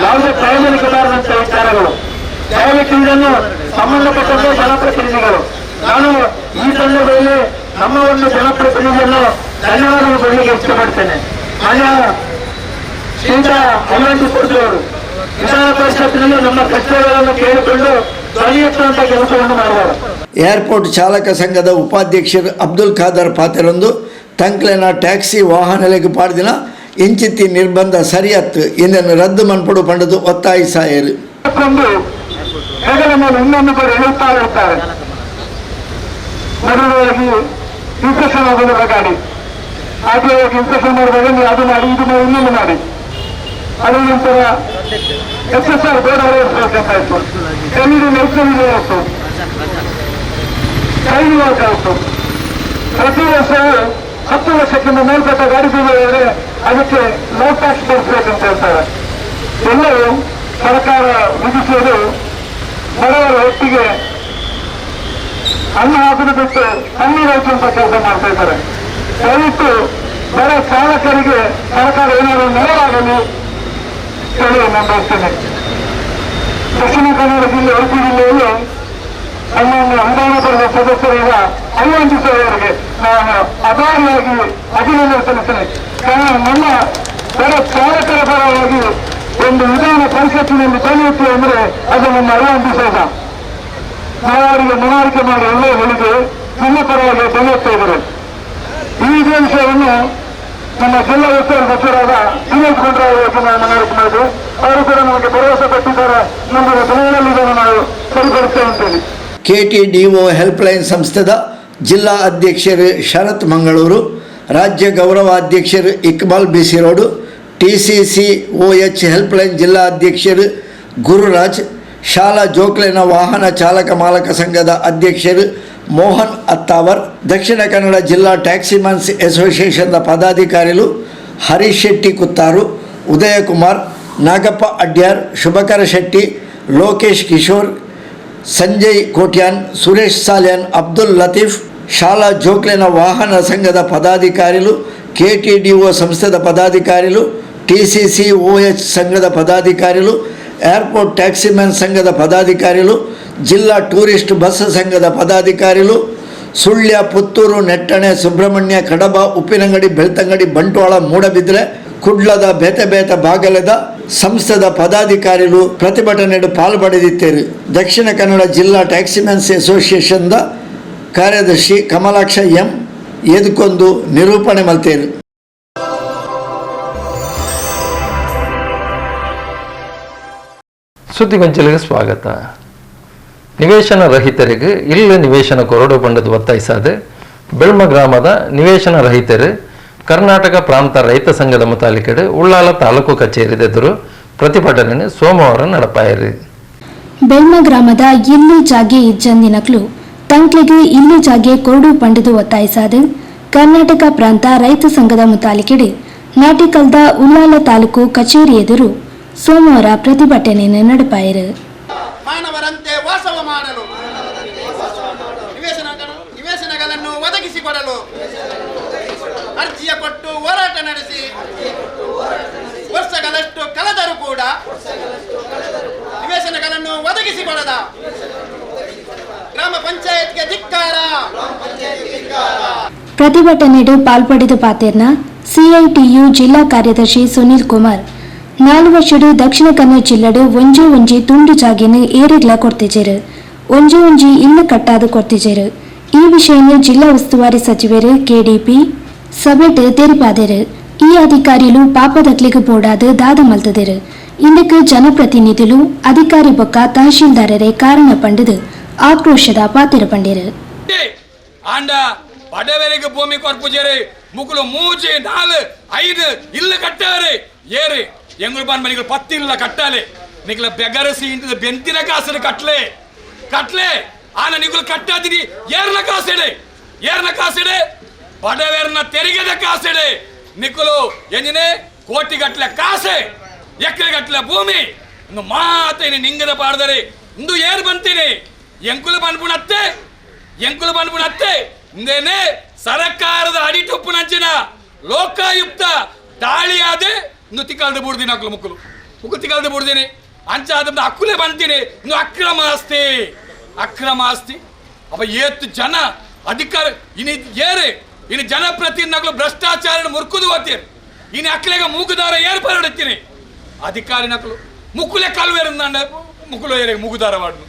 ಯಾವುದೇ ಪ್ರಯೋಜನಕ್ಕೆ ಬಾರದಂತ ವಿಚಾರಗಳು. ದಯವಿಟ್ಟು ಇದನ್ನು ಸಂಬಂಧಪಟ್ಟಂತೆ ಜನಪ್ರತಿನಿಧಿಗಳು, ನಾನು ಈ ಸಂದರ್ಭದಲ್ಲಿ ನಮ್ಮ ಒಂದು ಜನಪ್ರತಿನಿಧಿಯನ್ನು ಧನ್ಯವಾದಗಳು ಕೊಡಲಿಕ್ಕೆ ಇಷ್ಟಪಡ್ತೇನೆ. ಮಾನ್ಯ ಶ್ರೀಯುತ ಹನುಮಂತ ಅವರು ವಿಧಾನ ಪರಿಷತ್ತಿನಲ್ಲಿ ನಮ್ಮ ಕಷ್ಟಗಳನ್ನು ಕೇಳಿಕೊಂಡು ಧ್ವನಿ ಎತ್ತುವಂತ ಕೆಲಸವನ್ನು ಮಾಡಿದ್ದಾರೆ. ಏರ್ಪೋರ್ಟ್ ಚಾಲಕ ಸಂಘದ ಉಪಾಧ್ಯಕ್ಷರು ಅಬ್ದುಲ್ ಖಾದರ್ ಪಾತೆರೊಂದು ತಂಕ್ಲೆನ ಟ್ಯಾಕ್ಸಿ ವಾಹನಲೆಗೆ ಪಾಡ್ದಿನ ಇಂಚಿತ್ತಿ ನಿರ್ಬಂಧ ಸರಿಯತ್ತು ಇದನ್ನು ರದ್ದು ಮನ್ಪಡು ಪಂಡದು ಒತ್ತಾಯಿಸಾಯರು. ಹೆಗಲ ಮೇಲೆ ಇನ್ನೊಂದು ಕೂಡ ಎಳುತ್ತಾ ಇರ್ತಾರೆ. ಮೊದಲವಾಗಿ ಇನ್ಸ್ಪೆಕ್ಷನ್ ಆಗೋದಿಲ್ಲ ಗಾಡಿ, ಹಾಗೆ ಇನ್ಸ್ಪೆಕ್ಷನ್ ಮಾಡಿದಾಗ ನೀವು ಅದು ಮಾಡಿ ಇದು ಮಾಡಿ ಇನ್ನೊಂದು ಮಾಡಿ, ಅದರ ನಂತರ SSR board ಅಳವಡಿಸಬೇಕಾಯ್ತು, LED light ಆಯಿತು, ಸೈಡ್ ವರ್ಕ್ ಆಯಿತು. ಪ್ರತಿ ವರ್ಷವೂ 10 ವರ್ಷಕ್ಕಿಂತ ಮೇಲ್ಪಟ್ಟ ಗಾಡಿ ಬೀಳಿದ್ರೆ ಅದಕ್ಕೆ ಲೋ ಟ್ಯಾಕ್ಸ್ ಕೊಡಿಸ್ಬೇಕಂತ ಹೇಳ್ತಾರೆ. ಎಲ್ಲವೂ ಸರ್ಕಾರ ವಿಧಿಸುವುದು ಬಡವರ ಹೊತ್ತಿಗೆ ಅನ್ನ ಹಾಕುದು ಬಿಟ್ಟು ತಣ್ಣೀರು ಹಾಕುವಂತ ಕೆಲಸ ಮಾಡ್ತಾ ಇದ್ದಾರೆ. ದಯವಿಟ್ಟು ಬಡ ಚಾಲಕರಿಗೆ ಸರ್ಕಾರ ಏನಾದರೂ ನೆರವಾಗಲಿ ಹೇಳಿ ನಾನು ಬಯಸ್ತೇನೆ. ದಕ್ಷಿಣ ಕನ್ನಡ ಜಿಲ್ಲೆ ಉಡುಪಿ ಜಿಲ್ಲೆಯಲ್ಲಿ ನಮ್ಮನ್ನು ವಿಧಾನ ಪರಿಷತ್ ಸದಸ್ಯರಾದ ಅಯ್ಯಂಜಿಸ್ ಅವರಿಗೆ ನಾನು ಅದಾರಿಯಾಗಿ ಅಭಿನಂದನೆ ಸಲ್ಲಿಸ್ತೇನೆ. ಕಾರಣ ನಮ್ಮ ಬಡ ಚಾಲಕರ ಪರವಾಗಿ ಒಂದು ವಿಧಾನ ಪರಿಷತ್ತಿನಲ್ಲಿ ಬೆಳೆಯುತ್ತೆ ಅಂದರೆ ಅದು ನಮ್ಮ ಅಯ್ಯಂಜಿಸ್. ನಾವು ಅವರಿಗೆ ಮನವರಿಕೆ ಮಾಡಿ ಎಲ್ಲೋ ಹೇಳಿದೆ, ನಮ್ಮ ಪರವಾಗಿ ಬೆಳೆಯುತ್ತಾ ಇದ್ದಾರೆ. ಈ ಇದೇ ವಿಷಯವನ್ನು ನಮ್ಮ ಜಿಲ್ಲಾ ಉಸ್ತುವಾರಿ ಸಚಿವರಾದ ದಿನೇಶ್ ಗುಂಡೂರಾವ್ ಅವರಿಗೆ ನಾವು ಮನವರಿಕೆ ಮಾಡಿದ್ವಿ. ಅವರು ಕೂಡ ನಮಗೆ ಭರವಸೆ ಕೊಟ್ಟಿದ್ದಾರೆ, ನಮ್ಮ ದಿನಗಳಲ್ಲಿ ಇದನ್ನು ನಾವು ಸರಿಪಡಿಸ್ತೇವೆ ಅಂತೇಳಿ. ಕೆಟಿಡಿಒ ಹೆಲ್ಪ್ಲೈನ್ ಸಂಸ್ಥೆದ ಜಿಲ್ಲಾ ಅಧ್ಯಕ್ಷರು ಶರತ್ ಮಂಗಳೂರು, ರಾಜ್ಯ ಗೌರವಾಧ್ಯಕ್ಷರು ಇಕ್ಬಾಲ್ ಬಿಸಿರೋಡು, TCCOH helpline ಜಿಲ್ಲಾ ಅಧ್ಯಕ್ಷರು ಗುರುರಾಜ್, ಶಾಲಾ ಜೋಕ್ಲೆನ ವಾಹನ ಚಾಲಕ ಮಾಲಕ ಸಂಘದ ಅಧ್ಯಕ್ಷರು ಮೋಹನ್ ಅತ್ತಾವರ್, ದಕ್ಷಿಣ ಕನ್ನಡ ಜಿಲ್ಲಾ ಟ್ಯಾಕ್ಸಿಮನ್ಸ್ ಅಸೋಸಿಯೇಷನ್ನ ಪದಾಧಿಕಾರಿಗಳು ಹರೀಶ್ ಶೆಟ್ಟಿ ಕುತ್ತಾರು, ಉದಯಕುಮಾರ್, ನಾಗಪ್ಪ ಅಡ್ಯಾರ್, ಶುಭಕರ ಶೆಟ್ಟಿ, ಲೋಕೇಶ್ ಕಿಶೋರ್, ಸಂಜಯ್ ಕೋಟ್ಯಾನ್, ಸುರೇಶ್ ಸಾಲ್ಯಾನ್, ಅಬ್ದುಲ್ ಲತೀಫ್, ಶಾಲಾ ಜೋಕ್ಲೆನ ವಾಹನ ಸಂಘದ ಪದಾಧಿಕಾರಿಗಳು, ಕೆಟಿಡಿಒ ಸಂಸ್ಥೆದ ಪದಾಧಿಕಾರಿಗಳು, TCCOH ಸಂಘದ ಪದಾಧಿಕಾರಿಗಳು, ಏರ್ಪೋರ್ಟ್ ಟ್ಯಾಕ್ಸಿಮ್ಯಾನ್ ಸಂಘದ ಪದಾಧಿಕಾರಿಗಳು, ಜಿಲ್ಲಾ ಟೂರಿಸ್ಟ್ ಬಸ್ ಸಂಘದ ಪದಾಧಿಕಾರಿಗಳು, ಸುಳ್ಯ, ಪುತ್ತೂರು, ನೆಟ್ಟಣೆ, ಸುಬ್ರಹ್ಮಣ್ಯ, ಕಡಬ, ಉಪ್ಪಿನಂಗಡಿ, ಬೆಳ್ತಂಗಡಿ, ಬಂಟ್ವಾಳ, ಮೂಡಬಿದ್ರೆ, ಕುಡ್ಲದ ಬೇತೆ ಬೇತೆ ಬಾಗಲದ ಸಂಸ್ಥೆದ ಪದಾಧಿಕಾರಿಗಳು ಪ್ರತಿಭಟನೆ ಪಾಲ್ಪಡೆದಿದ್ದರು. ದಕ್ಷಿಣ ಕನ್ನಡ ಜಿಲ್ಲಾ ಟ್ಯಾಕ್ಸಿಮ್ಯಾನ್ಸ್ ಅಸೋಸಿಯೇಷನ್ದ ಕಾರ್ಯದರ್ಶಿ ಕಮಲಾಕ್ಷ ಎಂ ಎದುಕೊಂದು ನಿರೂಪಣೆ ಮಲ್ತೇರು. ಸುದ್ದಿಗೊಂಚಲಿಗೆ ಸ್ವಾಗತ. ನಿವೇಶನ ರಹಿತರಿಗೆ ಇಲ್ಲಿ ನಿವೇಶನ ಕೊರಡು ಬಂಡದ ಒತ್ತಾಯಿಸಾದೆ ಬೆಳ್ಮ ಗ್ರಾಮದ ನಿವೇಶನ ರಹಿತರು ಕರ್ನಾಟಕ ಪ್ರಾಂತ ರೈತ ಸಂಘದ ಮುತಾಲಿಕೆಡೆ ಉಳ್ಳಾಲ ತಾಲೂಕು ಕಚೇರಿದೆದುರು ಪ್ರತಿಭಟನೆ ಸೋಮವಾರ ನಡಪಾಯಿರಿ. ಬೆಲ್ಮ ಗ್ರಾಮದ ಇಲ್ಲಿ ಜಾಗೆ ಇಜ್ಜಂದಿನಕ್ಲು ತಂಕ್ಲಿಗೆ ಇಲ್ಲಿ ಜಾಗೆ ಕೊರಡು ಪಂಡಿದು ಒತ್ತಾಯಿಸಾದು ಕರ್ನಾಟಕ ಪ್ರಾಂತ ರೈತ ಸಂಘದ ಮುತಾಲಿಕೆಡೆ ನಾಟಿಕಲ್ದ ಉಲ್ಲಾಲ ತಾಲೂಕು ಕಚೇರಿ ಎದುರು ಸೋಮವಾರ ಪ್ರತಿಭಟನೆ ನಡೆಪಾಯಿರು. ಮಾನವರಂತೆ ವಾಸವ ಮಾಡಲು ನಿವೇಶನಗಳನ್ನು ಒದಗಿಸಿಕೊಡಲು ಅರ್ಜಿಯ ಕೊಟ್ಟು ಹೋರಾಟ ನಡೆಸಿ ವರ್ಷಗಳಷ್ಟು ಕಳೆದರೂ ಕೂಡ ನಿವೇಶನಗಳನ್ನು ಒದಗಿಸಿಕೊಡದ ಗ್ರಾಮ ಪಂಚಾಯತ್ಗೆ ಧಿಕ್ಕಾರ. ಪ್ರತಿಭಟನೆಡು ಪಾಲ್ಪಡೆದು ಪಾತೆರ್ನ ಸಿಐಟಿಯು ಜಿಲ್ಲಾ ಕಾರ್ಯದರ್ಶಿ ಸುನೀಲ್ ಕುಮಾರ್ 4 ವರ್ಷಡು ದಕ್ಷಿಣ ಕನ್ನಡ ಜಿಲ್ಲೆಡು ಒಂಜಿ ಒಂಜಿ ತುಂಡು ಜಾಗೆನು ಏರಿಗ್ಲ ಕೊಡ್ತಿಜೇರು, ಒಂಜಿ ಒಂಜಿ ಇಲ್ಲು ಕಟ್ಟಾದು ಕೊಡ್ತಿಜೇರು. ಈ ವಿಷಯನು ಜಿಲ್ಲಾ ಉಸ್ತುವಾರಿ ಸಚಿವರು ಕೆಡಿಪಿ ಸಭೆಟ್ ತೆರಿಪಾದರು. ಈ ಅಧಿಕಾರಿಲು ಪಾಪದಕ್ಲಿಗೆ ಬೋಡಾದು ದಾದ ಮಲ್ತದಿರು. ಇಂದಕ್ಕೆ ಜನಪ್ರತಿನಿಧಿಲು ಅಧಿಕಾರಿ ಬೊಕ್ಕ ತಹಶೀಲ್ದಾರರೇ ಕಾರಣ ಪಂಡದು ಆಕ್ರೋಶದ ಪಾತಿರ ಪಂಡಿರು. ಆಂಡ ಬಡವರಿಗೆ ಭೂಮಿ ಕೊರ್ಪುಜೇರಿ ಮುಕುಲು 3 4 5 ಇಲ್ಲ ಕಟ್ಟಾರೆ ಏರಿ ಎಂಗುಳು ಬಾನ್ ಮನಿಗಳು 10 ಇಲ್ಲ ಕಟ್ಟಾಲೆ ನಿಗಲ ಬೆಗರಸಿ ಇಂಟದ ಬೆಂತಿನ ಕಾಸು ಕಟ್ಲೆ ಕಟ್ಲೆ ಆನ ನಿಗುಲು ಕಟ್ಟಾದಿನಿ ಏರ್ನ ಕಾಸೆಡೆ ಏರ್ನ ಕಾಸೆಡೆ ಬಡವರನ್ನ ತೆರಿಗೆದ ಕಾಸೆಡೆ ನಿಕುಲು ಎಂಜಿನೇ ಕೋಟಿ ಗಟ್ಟಲೆ ಕಾಸೆ ಎಕರೆ ಗಟ್ಟಲೆ ಭೂಮಿ ಇನ್ನು ಮಾತೇನೆ ನಿಂಗದ ಪಾಡ್ದರೆ ಇಂದು ಏರ್ ಬಂತೀನಿ ಎಂಕುಲು ಬಂದ್ಪುಣತ್ತೆ ಎಂಕುಲು ಬಂದ್ಪುಣತ್ತೆ ಇಂದೇನೆ ಸರಕಾರದ ಅಡಿಟೊಪ್ಪುನಂಚಿನ ಲೋಕಾಯುಕ್ತ ದಾಳಿಯಾದೆ ಇನ್ನು ತಿಕ್ಕಲ್ದು ಬುಡ್ದಿನಿ ಅಕ್ಕಲು ಮುಕ್ಕಲು ಮುಕ್ಕು ತಿಕ್ಕಲ್ದು ಬುಡ್ದಿನಿ ಅಂಚ ಆದ ಅಕ್ಕುಲೇ ಬಂತೀನಿ ಇನ್ನು ಅಕ್ರಮ ಆಸ್ತಿ ಅಕ್ರಮ ಆಸ್ತಿ ಅಪ್ಪ ಏತ್ತು ಜನ ಅಧಿಕಾರ ಇನ್ನು ಏರೆ ಇನ್ನು ಜನಪ್ರತಿನಿಧಿಗಳು ಭ್ರಷ್ಟಾಚಾರ ಮುರ್ಕುದು ಹೋಗ್ತೀರಿ ಇನ್ನು ಅಕ್ಕಲೆಗ ಮೂಗುದಾರ ಏರ್ಪಡುತ್ತೀನಿ ಅಧಿಕಾರಿ ನಕಲು ಮುಕ್ಕುಲೆ ಕಲ್ವೇರು ಮುಕ್ಕುಲು ಏರೆ ಮೂಗುದಾರ ವಾಡ್ನು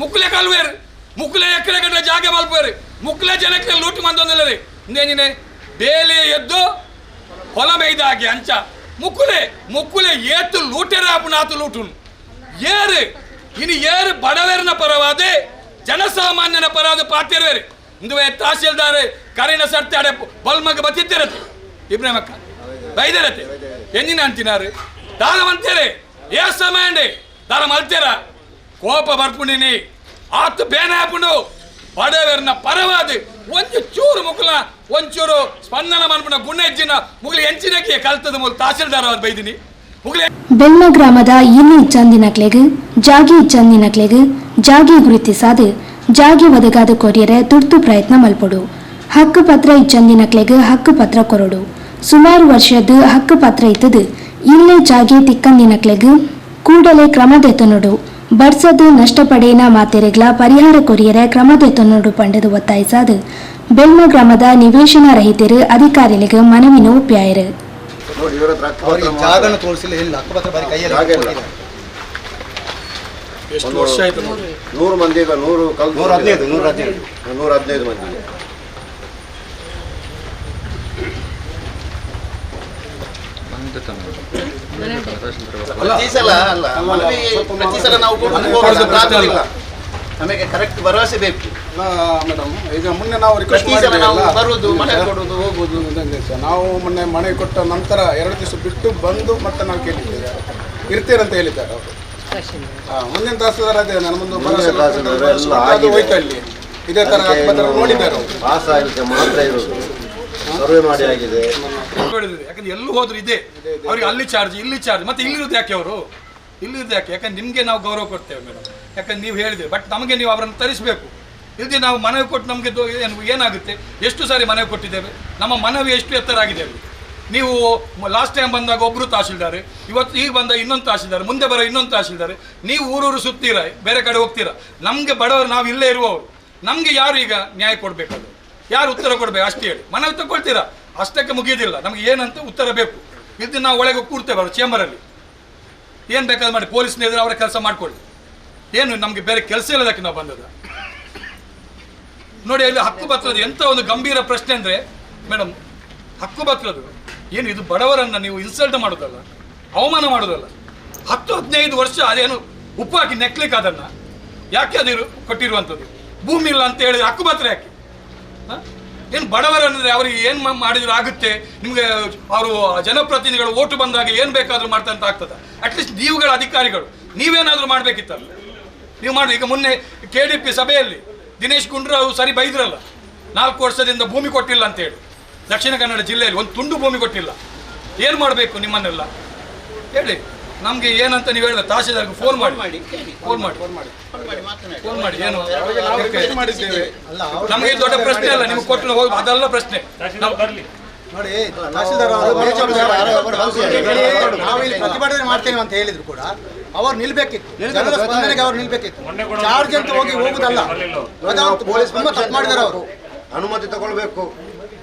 ಮುಕ್ಕುಲೆ ಕಲ್ವೇರು ಮುಕ್ಕುಲೆ ಎಕ್ಕರೆ ಗಂಟೆ ಜಾಗ ಮಲ್ಪೇರು ಮುಕ್ಕುಲೆ ಜನಕ್ಕೆ ಲೂಟು ಮಂದೊಂದಿಲ್ಲ ಇನ್ನೇನಿನೇ ಬೇಲೆ ಎದ್ದು ಹೊಲ ಮೈದಾಗಿ ಅಂಚ ಮುಕ್ಕುಲೆ ಮುಕ್ಕುಲೆ ಏತು ಲೂಟೆರಾಪುನಾತು ಲೂಟುನು ಏರು ಇನ್ನು ಏರು ಬಡವೇರನ ಪರವಾದೆ ಜನಸಾಮಾನ್ಯನ ಪರವಾದ ಪಾತಿರುವೇರು ಇಂದುವೆ ತಹಶೀಲ್ದಾರ್ ಕರಿನ ಸರ್ತಿ ಅಡೆ ಬಲ್ಮಗ ಬತ್ತಿತ್ತಿರತ್ತೆ ಇಬ್ರಾಹಿಮಕ್ಕ ಬೈದಿರತ್ತೆ ಎಂಜಿನ ಅಂತಿನಾರು ದಾದ ಅಂತೀರಿ ఏ సమయండి దాని మల్తేరా ಕೋಪ ಬರ್ಪುಂಡಿನಿ ಆತು ಬೇನೆ ಹಾಪುಂಡು ಬಡವೆರ್ನ ಪರವಾದ ಒಂಜಿ ಚೂರು ಮುಕ್ಕುಲ ಒಂಚೂರು ಸ್ಪಂದನ ಮನ್ಪುನ ಗುಣ ಹೆಜ್ಜಿನ ಮುಗುಲು ಎಂಚಿನಕ್ಕೆ ಕಲ್ತದ ಮೂಲ ತಹಸೀಲ್ದಾರ್ ಅವ್ರು ಬೈದಿನಿ. ಬೆಲ್ಮ ಗ್ರಾಮದ ಇನ್ನು ಇಚ್ಚಂದಿನಕ್ಲೆಗ್ ಜಾಗಿ ಇಚ್ಚಂದಿನಕ್ಲೆಗ್ ಜಾಗಿ ಗುರುತಿಸಾದು ಜಾಗಿ ಒದಗಾದ ಕೊರಿಯರೆ ತುರ್ತು ಪ್ರಯತ್ನ ಮಲ್ಪೊಡು. ಹಕ್ಕುಪತ್ರ ಇಚ್ಚಂದಿನಕ್ಲೆಗ್ ಹಕ್ಕುಪತ್ರ ಕೊರಡು. ಸುಮಾರು ವರ್ಷದ ಹಕ್ಕುಪತ್ರ ಇತ್ತದು ಇಲ್ಲೇ ಜಾಗಿ ತಿಕ್ಕಂದಿನಕ್ಲೆಗ್ ಕೂಡಲೇ ಕ್ರಮ ದೆತ್ತನೊಡು. ಬರ್ಸದು ನಷ್ಟ ಪಡೆಯಿನ ಮಾತೆರೆಗ್ಲ ಪರಿಹಾರ ಕೊರಿಯರೆ ಕ್ರಮ ದೆತ್ತನೊಡು ಪಂಡದು ಒತ್ತಾಯಿಸಾದು ಬೆಲ್ಮ ಗ್ರಾಮದ ನಿವೇಶನ ರಹಿತರು ಅಧಿಕಾರಿಗಳಿಗೆ ಮನವಿನ ಒಪ್ಪಾಯರು. ಎಷ್ಟು ವರ್ಷ ಆಯ್ತು? 100 ಮಂದಿ 115 115 ಮಂದಿ. ಪ್ರತಿ ಸಲ ಅಲ್ಲ, ಪ್ರತಿ ಸಲ ನಾವು ಕೊಡುವುದು ನಮಗೆ ಕರೆಕ್ಟ್ ಭರವಸೆ ಬೇಕು ಮೇಡಮ್. ಈಗ ಮೊನ್ನೆ ನಾವು ರಿಕ್ವೆಸ್ಟ್ ನಾವು ಬರುವುದು, ಮನೆ ಕೊಡುವುದು, ಹೋಗುವುದು. ನಾವು ಮೊನ್ನೆ ಮನೆ ಕೊಟ್ಟ ನಂತರ 2 ದಿವಸ ಬಿಟ್ಟು ಬಂದು ಮತ್ತೆ ನಾವು ಕೇಳಿದ್ದೇವೆ, ಇರ್ತೀರಂತ ಹೇಳಿದ್ದಾರೆ ಅವರು. ಮುಂದಿನ ತಹಸೀಲ್ದಾರ್ ಅದೇ ನನ್ನ ಮುಂದೆ ಹೋಯ್ತು ಅಲ್ಲಿ ಇದೇ ತರ ನೋಡಿದ್ದಾರೆ ಅವರು. ಪಾಸ್ ಆಗಲಿಕ್ಕೆ ಮಾತ್ರ ಇರೋದು, ಸರ್ವೆ ಮಾಡಿ ಆಗಿದೆ. ಯಾಕಂದ್ರೆ ಎಲ್ಲೂ ಹೋದ್ರು ಇದೆ ಅವ್ರಿಗೆ, ಅಲ್ಲಿ ಚಾರ್ಜ್ ಇಲ್ಲಿ ಚಾರ್ಜ್, ಮತ್ತೆ ಇಲ್ಲಿರೋದು ಯಾಕೆ ಅವರು ಇಲ್ಲಿರೋದು ಯಾಕೆ? ಯಾಕಂದ್ರೆ ನಿಮಗೆ ನಾವು ಗೌರವ ಕೊಡ್ತೇವೆ ಮೇಡಮ್, ಯಾಕಂದ್ರೆ ನೀವು ಹೇಳಿದ್ರಿ. ಬಟ್ ನಮಗೆ ನೀವು ಅವರನ್ನು ತರಿಸಬೇಕು. ಇಲ್ಲದೆ ನಾವು ಮನವಿ ಕೊಟ್ಟು ನಮಗೆ ಏನಾಗುತ್ತೆ? ಎಷ್ಟು ಸಾರಿ ಮನವಿ ಕೊಟ್ಟಿದ್ದೇವೆ, ನಮ್ಮ ಮನವಿ ಎಷ್ಟು ಎತ್ತರ ಆಗಿದೆ ಅಲ್ಲಿ. ನೀವು ಲಾಸ್ಟ್ ಟೈಮ್ ಬಂದಾಗ ಒಬ್ಬರು ತಹಶೀಲ್ದಾರ್, ಇವತ್ತು ಈಗ ಬಂದ ಇನ್ನೊಂದು ತಹಶೀಲ್ದಾರ್, ಮುಂದೆ ಬರೋ ಇನ್ನೊಂದು ತಹಶೀಲ್ದಾರ್. ನೀವು ಊರೂರು ಸುತ್ತೀರಾ, ಬೇರೆ ಕಡೆ ಹೋಗ್ತೀರಾ. ನಮಗೆ ಬಡವರು, ನಾವು ಇಲ್ಲೇ ಇರುವವರು, ನಮಗೆ ಯಾರು ಈಗ ನ್ಯಾಯ ಕೊಡಬೇಕಾದ್ರು, ಯಾರು ಉತ್ತರ ಕೊಡಬೇಕು ಅಷ್ಟೇ ಹೇಳಿ. ಮನವಿ ತಗೊಳ್ತೀರಾ, ಅಷ್ಟಕ್ಕೆ ಮುಗಿಯೋದಿಲ್ಲ. ನಮಗೆ ಏನಂತ ಉತ್ತರ ಬೇಕು. ಇದು ನಾವು ಒಳಗೆ ಕೂರ್ತೇವೆ ಅವರು ಚೇಂಬರಲ್ಲಿ, ಏನು ಬೇಕಾದ್ರೂ ಮಾಡಿ, ಪೊಲೀಸ್ನ ಎದುರು ಅವರ ಕೆಲಸ ಮಾಡಿಕೊಳ್ಳಿ. ಏನು ನಮಗೆ ಬೇರೆ ಕೆಲಸ ಇಲ್ಲದಕ್ಕೆ ನಾವು ಬಂದದ ನೋಡಿ. ಅಲ್ಲಿ ಹಕ್ಕುಪತ್ರದ ಎಂಥ ಒಂದು ಗಂಭೀರ ಪ್ರಶ್ನೆ ಅಂದರೆ ಮೇಡಮ್, ಹಕ್ಕುಪತ್ರದ ಏನು ಇದು? ಬಡವರನ್ನು ನೀವು ಇನ್ಸಲ್ಟ್ ಮಾಡೋದಲ್ಲ, ಅವಮಾನ ಮಾಡೋದಲ್ಲ. 10 15 ವರ್ಷ ಅದೇನು ಉಪ್ಪು ಹಾಕಿ ನೆಕ್ಲಿಕ್ಕೆ ಅದನ್ನು ಯಾಕೆ ಅದು ಕೊಟ್ಟಿರುವಂಥದ್ದು? ಭೂಮಿ ಇಲ್ಲ ಅಂತ ಹೇಳಿದ್ರೆ ಹಕ್ಕುಪತ್ರ ಯಾಕೆ? ಏನು ಬಡವರಂದರೆ ಅವರಿಗೆ ಏನು ಮಾಡಿದ್ರು ಆಗುತ್ತೆ ನಿಮಗೆ? ಅವರು ಜನಪ್ರತಿನಿಧಿಗಳು ಓಟು ಬಂದಾಗ ಏನು ಬೇಕಾದರೂ ಮಾಡ್ತಾ ಅಂತ ಆಗ್ತದೆ. ಅಟ್ಲೀಸ್ಟ್ ನೀವುಗಳ ಅಧಿಕಾರಿಗಳು ನೀವೇನಾದರೂ ಮಾಡಬೇಕಿತ್ತಲ್ಲ. ನೀವು ಮಾಡಿ. ಈಗ ಮೊನ್ನೆ KDP ಸಭೆಯಲ್ಲಿ ದಿನೇಶ್ ಗುಂಡೂರಾವ್ ಸರಿ ಬೈದ್ರಲ್ಲ, 4 ವರ್ಷದಿಂದ ಭೂಮಿ ಕೊಟ್ಟಿಲ್ಲ ಅಂತೇಳಿ. ದಕ್ಷಿಣ ಕನ್ನಡ ಜಿಲ್ಲೆಯಲ್ಲಿ ಒಂದು ತುಂಡು ಭೂಮಿ ಕೊಟ್ಟಿಲ್ಲ. ಏನು ಮಾಡಬೇಕು ನಿಮ್ಮನ್ನೆಲ್ಲ ಹೇಳಿ? ನಮಗೆ ಏನಂತ ನೀವು ಹೇಳಿದ್ರೆ ತಹಶೀಲ್ದಾರ್ಗೆ ಫೋನ್ ಮಾಡಿ, ಫೋನ್ ಮಾಡಿ, ಫೋನ್ ಮಾಡಿ. ಏನು ನಮಗೆ ದೊಡ್ಡ ಪ್ರಶ್ನೆ ಅಲ್ಲ, ನಿಮ್ಗೆ ಕೊಟ್ಟು ಹೋಗಿ ಅದೆಲ್ಲ ಪ್ರಶ್ನೆ. ನೋಡಿ, ತಹಶೀಲ್ದಾರ್ ಅವರು ನಾವು ಇಲ್ಲಿ ಪ್ರತಿಭಟನೆ ಮಾಡ್ತೇವೆ ಅಂತ ಹೇಳಿದ್ರು ಕೂಡ ಅವರು ನಿಲ್ಬೇಕಿತ್ತು, ಜನರ ಸ್ಪಂದನೆಗೆ ಅವರು ನಿಲ್ಬೇಕಿತ್ತು. ಚಾರ್ಜ್ ಅಂತ ಹೋಗಿ ಹೋಗುದಲ್ಲ, ತುಂಬಾ ತಪ್ಪು ಮಾಡಿದಾರೆ ಅವರು. ಅನುಮತಿ ತಗೊಳ್ಬೇಕು,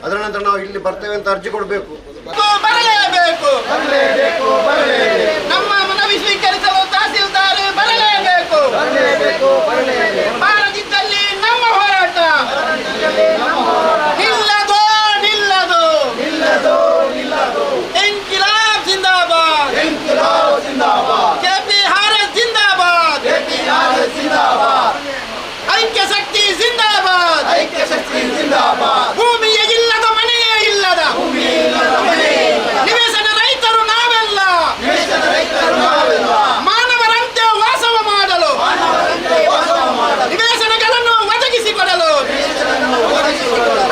ಅದರ ನಂತರ ನಾವು ಇಲ್ಲಿ ಬರ್ತೇವೆ ಅಂತ ಅರ್ಜಿ ಕೊಡಬೇಕು. ಬರಲೇಬೇಕು, ನಮ್ಮ ಮನವಿ ಸ್ವೀಕರಿಸಲು ತಹಸೀಲ್ದಾರ್ ಬರಲೇಬೇಕು. ಬಾರದಿದ್ದಲ್ಲಿ ನಮ್ಮ ಹೋರಾಟ ನಿಲ್ಲದು, ನಿಲ್ಲದು, ನಿಲ್ಲದು. ಇನ್ಕಿಲಾಬ್ ಜಿಂದಾಬಾದ್, ಇನ್ಕಿಲಾಬ್ ಜಿಂದಾಬಾದ್, ಕೆಪಿಆರ್ಎಸ್ ಜಿಂದಾಬಾದ್, ಕೆಪಿಆರ್ಎಸ್ ಜಿಂದಾಬಾದ್, ಐಕ್ಯ ಶಕ್ತಿ ಜಿಂದಾಬಾದ್, ಐಕ್ಯ ಶಕ್ತಿ ಜಿಂದಾಬಾದ್. ಭೂಮಿಯೇ ಇಲ್ಲದ ಮನೆಯೇ ಇಲ್ಲದ ನಿವೇಶನ ರೈತರು ನಾವೆಲ್ಲ, ಮಾನವರಂತೆ ವಾಸವ ಮಾಡಲು ನಿವೇಶನಗಳನ್ನು ಒದಗಿಸಿಕೊಡಲು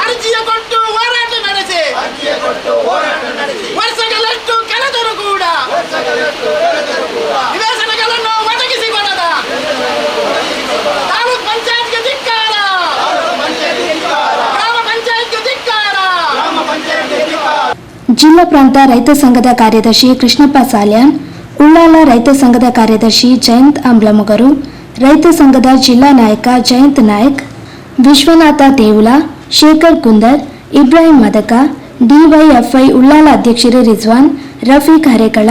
ಅರ್ಜಿಯ ಕೊಟ್ಟು ಹೋರಾಟ ನಡೆಸಿ ವರ್ಷಗಳಷ್ಟು ಕಳೆದರೂ ಕೂಡ ನಿವೇಶನಗಳನ್ನು ಒದಗಿಸಿಕೊಡದ ತಾಲೂಕ್ ಪಂಚಾಯತ್ಗೆ ಧಿಕ್ಕಾರ, ಗ್ರಾಮ ಪಂಚಾಯತ್ಗೆ ಧಿಕ್ಕಾರ. ಜಿಲ್ಲಾ ಪ್ರಾಂತ ರೈತ ಸಂಘದ ಕಾರ್ಯದರ್ಶಿ ಕೃಷ್ಣಪ್ಪ ಸಾಲ್ಯಾನ್, ಉಳ್ಳಾಲ ರೈತ ಸಂಘದ ಕಾರ್ಯದರ್ಶಿ ಜಯಂತ್ ಅಂಬ್ಲಮೊಗರು, ರೈತ ಸಂಘದ ಜಿಲ್ಲಾ ನಾಯಕ ಜಯಂತ್ ನಾಯಕ್, ವಿಶ್ವನಾಥ ದೇವುಲ, ಶೇಖರ್ ಕುಂದರ್, ಇಬ್ರಾಹಿಂ ಮದಕ, ಡಿವೈಎಫ್ಐ ಉಳ್ಳಾಲ ಅಧ್ಯಕ್ಷರು ರಿಜ್ವಾನ್, ರಫೀಕ್ ಹರೇಕಳ,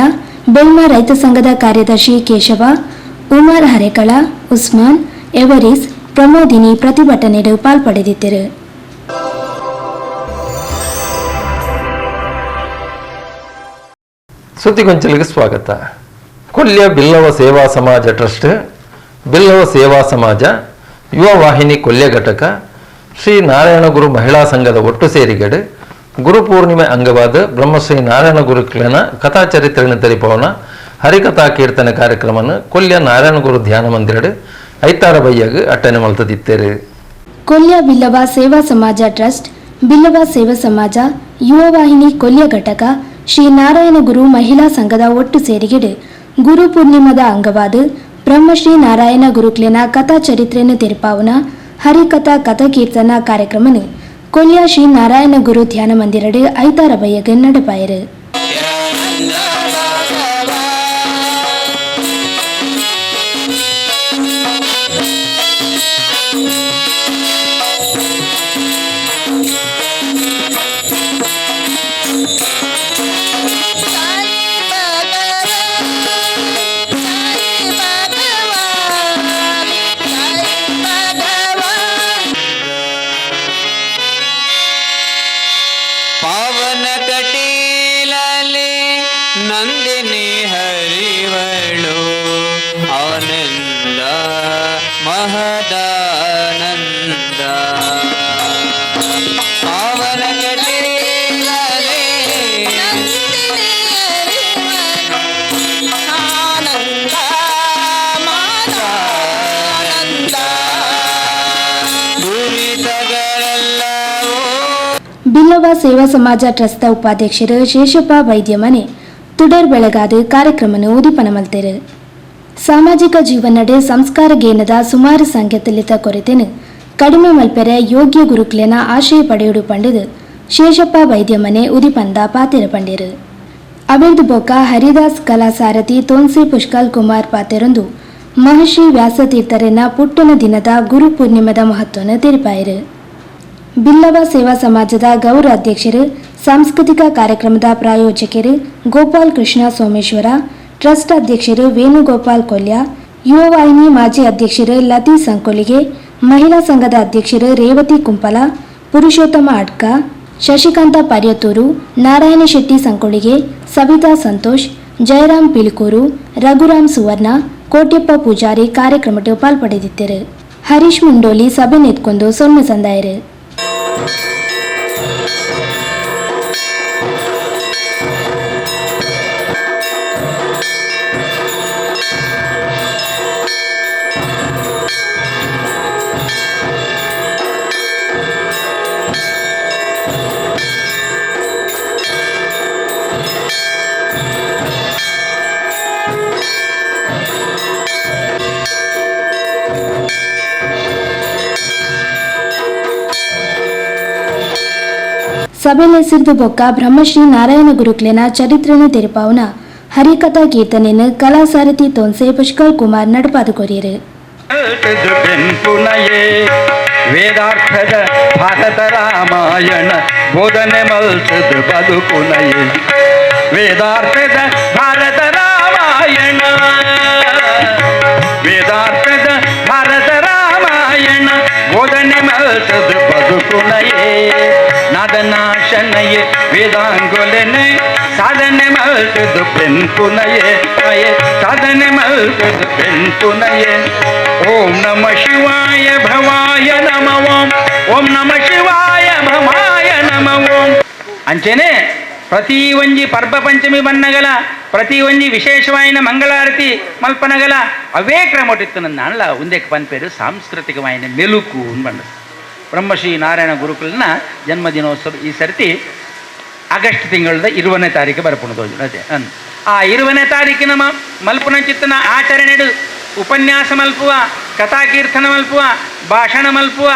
ಬೆಲ್ಮ ರೈತ ಸಂಘದ ಕಾರ್ಯದರ್ಶಿ ಕೇಶವ, ಉಮರ್ ಹರೇಕಳ, ಉಸ್ಮಾನ್, ಎವರಿಸ್, ಪ್ರಮೋದಿನಿ ಪ್ರತಿಭಟನೆಗೆ ಪಾಲ್ಪಡೆದಿದ್ದರು. ಸುದ್ದಿಗೊಂಚಲಿಗೆ ಸ್ವಾಗತ. ಕೊಲ್ಯ ಬಿಲ್ಲವ ಸೇವಾ ಸಮಾಜ ಟ್ರಸ್ಟ್, ಬಿಲ್ಲವ ಸೇವಾ ಸಮಾಜ, ಯುವ ವಾಹಿನಿ ಕೊಲ್ಯ ಘಟಕ, ಶ್ರೀ ನಾರಾಯಣಗುರು ಮಹಿಳಾ ಸಂಘದ ಒಟ್ಟು ಸೇರಿಗಡೆ ಗುರುಪೂರ್ಣಿಮೆ ಅಂಗವಾದ ಬ್ರಹ್ಮಶ್ರೀ ನಾರಾಯಣ ಗುರುಕ್ಲೆನ ಕಥಾಚರಿತ್ರೆಯನ್ನು ತರಿಪವನ ಹರಿಕಥಾ ಕೀರ್ತನೆ ಕಾರ್ಯಕ್ರಮವನ್ನು ಕೊಲ್ಯ ನಾರಾಯಣಗುರು ಧ್ಯಾನ ಮಂದಿರಡು ಐತಾರ ಬಯ್ಯಾಗ ಅಟ್ಟನೆ ಮಲ್ತದಿತ್ತೇರು. ಕೊಲ್ಯ ಬಿಲ್ಲವ ಸೇವಾ ಸಮಾಜ ಟ್ರಸ್ಟ್, ಬಿಲ್ಲವ ಸೇವಾ ಸಮಾಜ, ಯುವ ವಾಹಿನಿ ಕೊಲ್ಯ ಘಟಕ, ಶ್ರೀ ನಾರಾಯಣಗುರು ಮಹಿಳಾ ಸಂಘದ ಒಟ್ಟು ಸೇರಿಗೆಡು ಗುರು ಪೂರ್ಣಿಮದ ಅಂಗವಾದ ಬ್ರಹ್ಮಶ್ರೀ ನಾರಾಯಣ ಗುರುಕ್ಲೆನ ಕಥಾ ಚರಿತ್ರೆಯನ್ನು ತೆರಪಾವನ ಹರಿಕಥಾ ಕಥಾಕೀರ್ತನ ಕಾರ್ಯಕ್ರಮನು ಕೊಲ್ಯ ಶ್ರೀ ನಾರಾಯಣ ಗುರು ಧ್ಯಾನ ಮಂದಿರಡು ಐತಾರ ಬಯ್ಯಗ ನಡೆಪಾಯರು. ಬಿಲ್ಲವ ಸೇವಾ ಸಮಾಜ ಟ್ರಸ್ಟ್ದ ಉಪಾಧ್ಯಕ್ಷರು ಶೇಷಪ್ಪ ವೈದ್ಯಮನೆ ತುಡರ್ ಬೆಳಗಾದ ಕಾರ್ಯಕ್ರಮವನ್ನು ಉದಿಪನ ಮಲ್ತೆರು. ಸಾಮಾಜಿಕ ಜೀವನಡೆ ಸಂಸ್ಕಾರ ಗೇನದ ಸುಮಾರು ಸಂಖ್ಯೆತಲಿತ ಕೊರತೆನು ಕಡಿಮೆ ಮಲ್ಪೆರೆ ಯೋಗ್ಯ ಗುರುಕ್ಲೆನ ಆಶಯ ಪಡೆಯುಡು ಪಂಡಿದು ಶೇಷಪ್ಪ ವೈದ್ಯಮನೆ ಉದಿಪಂದ ಪಾತೆರ ಪಂಡಿರು. ಅವಿರ್ದು ಬೊಕ್ಕ ಹರಿದಾಸ್ ಕಲಾಸಾರಥಿ ತೋನ್ಸಿ ಪುಷ್ಕಲ್ ಕುಮಾರ್ ಪಾತೆರೊಂದು ಮಹರ್ಷಿ ವ್ಯಾಸತೀರ್ಥರನ್ನ ಪುಟ್ಟನ ದಿನದ ಗುರು ಪೂರ್ಣಿಮದ ಮಹತ್ವವನ್ನು ತೆರಿಪಾಯರು. ಬಿಲ್ಲವ ಸೇವಾ ಸಮಾಜದ ಗೌರವ ಅಧ್ಯಕ್ಷರು, ಸಾಂಸ್ಕೃತಿಕ ಕಾರ್ಯಕ್ರಮದ ಪ್ರಾಯೋಜಕರು ಗೋಪಾಲ್ ಕೃಷ್ಣ ಸೋಮೇಶ್ವರ, ಟ್ರಸ್ಟ್ ಅಧ್ಯಕ್ಷರು ವೇಣುಗೋಪಾಲ್ ಕೊಲ್ಯ, ಯುವ ವಾಹಿನಿ ಮಾಜಿ ಅಧ್ಯಕ್ಷರು ಲತಿ ಸಂಕೊಲಿಗೆ, ಮಹಿಳಾ ಸಂಘದ ಅಧ್ಯಕ್ಷರು ರೇವತಿ ಕುಂಪಲ, ಪುರುಷೋತ್ತಮ ಅಡ್ಕ, ಶಶಿಕಾಂತ ಪರ್ಯತೂರು, ನಾರಾಯಣ ಶೆಟ್ಟಿ ಸಂಕೊಳಿಗೆ, ಸವಿತಾ ಸಂತೋಷ್, ಜಯರಾಮ್ ಪಿಲ್ಕೂರು, ರಘುರಾಮ್ ಸುವರ್ಣ, ಕೋಟ್ಯಪ್ಪ ಪೂಜಾರಿ ಕಾರ್ಯಕ್ರಮಕ್ಕೆ ಪಾಲ್ಪಡೆದಿದ್ದರು. ಹರೀಶ್ ಮುಂಡೋಲಿ ಸಭೆ ನೆತ್ಕೊಂಡು ಸೊನ್ನೆ ಸಂದಾಯರು. ಸಭೆಲೆಸಿರ್ದು ಬೊಕ್ಕ ಬ್ರಹ್ಮಶ್ರೀ ನಾರಾಯಣ ಗುರುಕ್ಲೆನ ಚರಿತ್ರೆನು ತೆರಿಪಾವುನ ಹರಿಕಥಾ ಕೀರ್ತನೆನ್ ಕಲಾಸಾರಥಿ ತೋನ್ಸೆ ಪುಷ್ಕರ್ ಕುಮಾರ್ ನಡಪಾದು ಕೊರಿಯರು. ವೇದಾರ್ಥದ ಭಾರತ ರಾಮಾಯಣ ಬೋಧನೆ ಮಲ್ತದ ಬದುಕುನಯೇ, ವೇದಾರ್ಥದ ಭಾರತ ರಾಮಾಯಣ, ವೇದಾರ್ಥದ ಭಾರತ ರಾಮಾಯಣ ಬೋಧನೆ ಮಲ್ತದ ಬದುಕುನಯೇ, ನಾದನಾಶನಯೇ ವೇದಾಂಗುಲನೆ ಸಾಧನೆ ಮಲ್ತದ ಬೆನ್ಪುನಯೇ, ಸಾಧನೆ ಮಲ್ತದ ಬೆನ್ಪುನಯೇ. ಓಂ ನಮ ಶಿವಾಯ ಭವಾಯ ನಮ ಓಂ, ಓಂ ನಮ ಶಿವಾಯ ಭವಾಯ ನಮ ಓಂ. ಅಂಚೆನೆ ಪ್ರತಿ ಒಂಜಿ ಪರ್ಬ ಪಂಚಮಿ ಬನ್ನಗಲ, ಪ್ರತಿ ಒಂಜಿ ವಿಶೇಷವಾಯಿನ ಮಂಗಳಾರತಿ ಮಲ್ಪನಗಲ ಅವೇ ಕ್ರಮಟಿತ್ತು ನನ್ನ ಒಂದೇಕ್ ಪನ್ಪೇರು ಸಾಂಸ್ಕೃತಿಕವಾಯಿನ ಮೆಲುಕು ಬಂಡ. ಬ್ರಹ್ಮಶ್ರೀ ನಾರಾಯಣ ಗುರುಕುಲನ ಜನ್ಮದಿನೋತ್ಸವ ಈ ಸರ್ತಿ ಆಗಸ್ಟ್ ತಿಂಗಳದ 20ನೇ ತಾರೀಕು ಬರ್ಪುಣದು ಅದೇ. ಆ 20ನೇ ತಾರೀಕಿನ ಮಲ್ಪುನ ಚಿತ್ತನ ಆಚರಣೆಡು ಉಪನ್ಯಾಸ ಮಲ್ಪುವ, ಕಥಾಕೀರ್ತನ ಮಲ್ಪುವ, ಭಾಷಣ ಮಲ್ಪುವ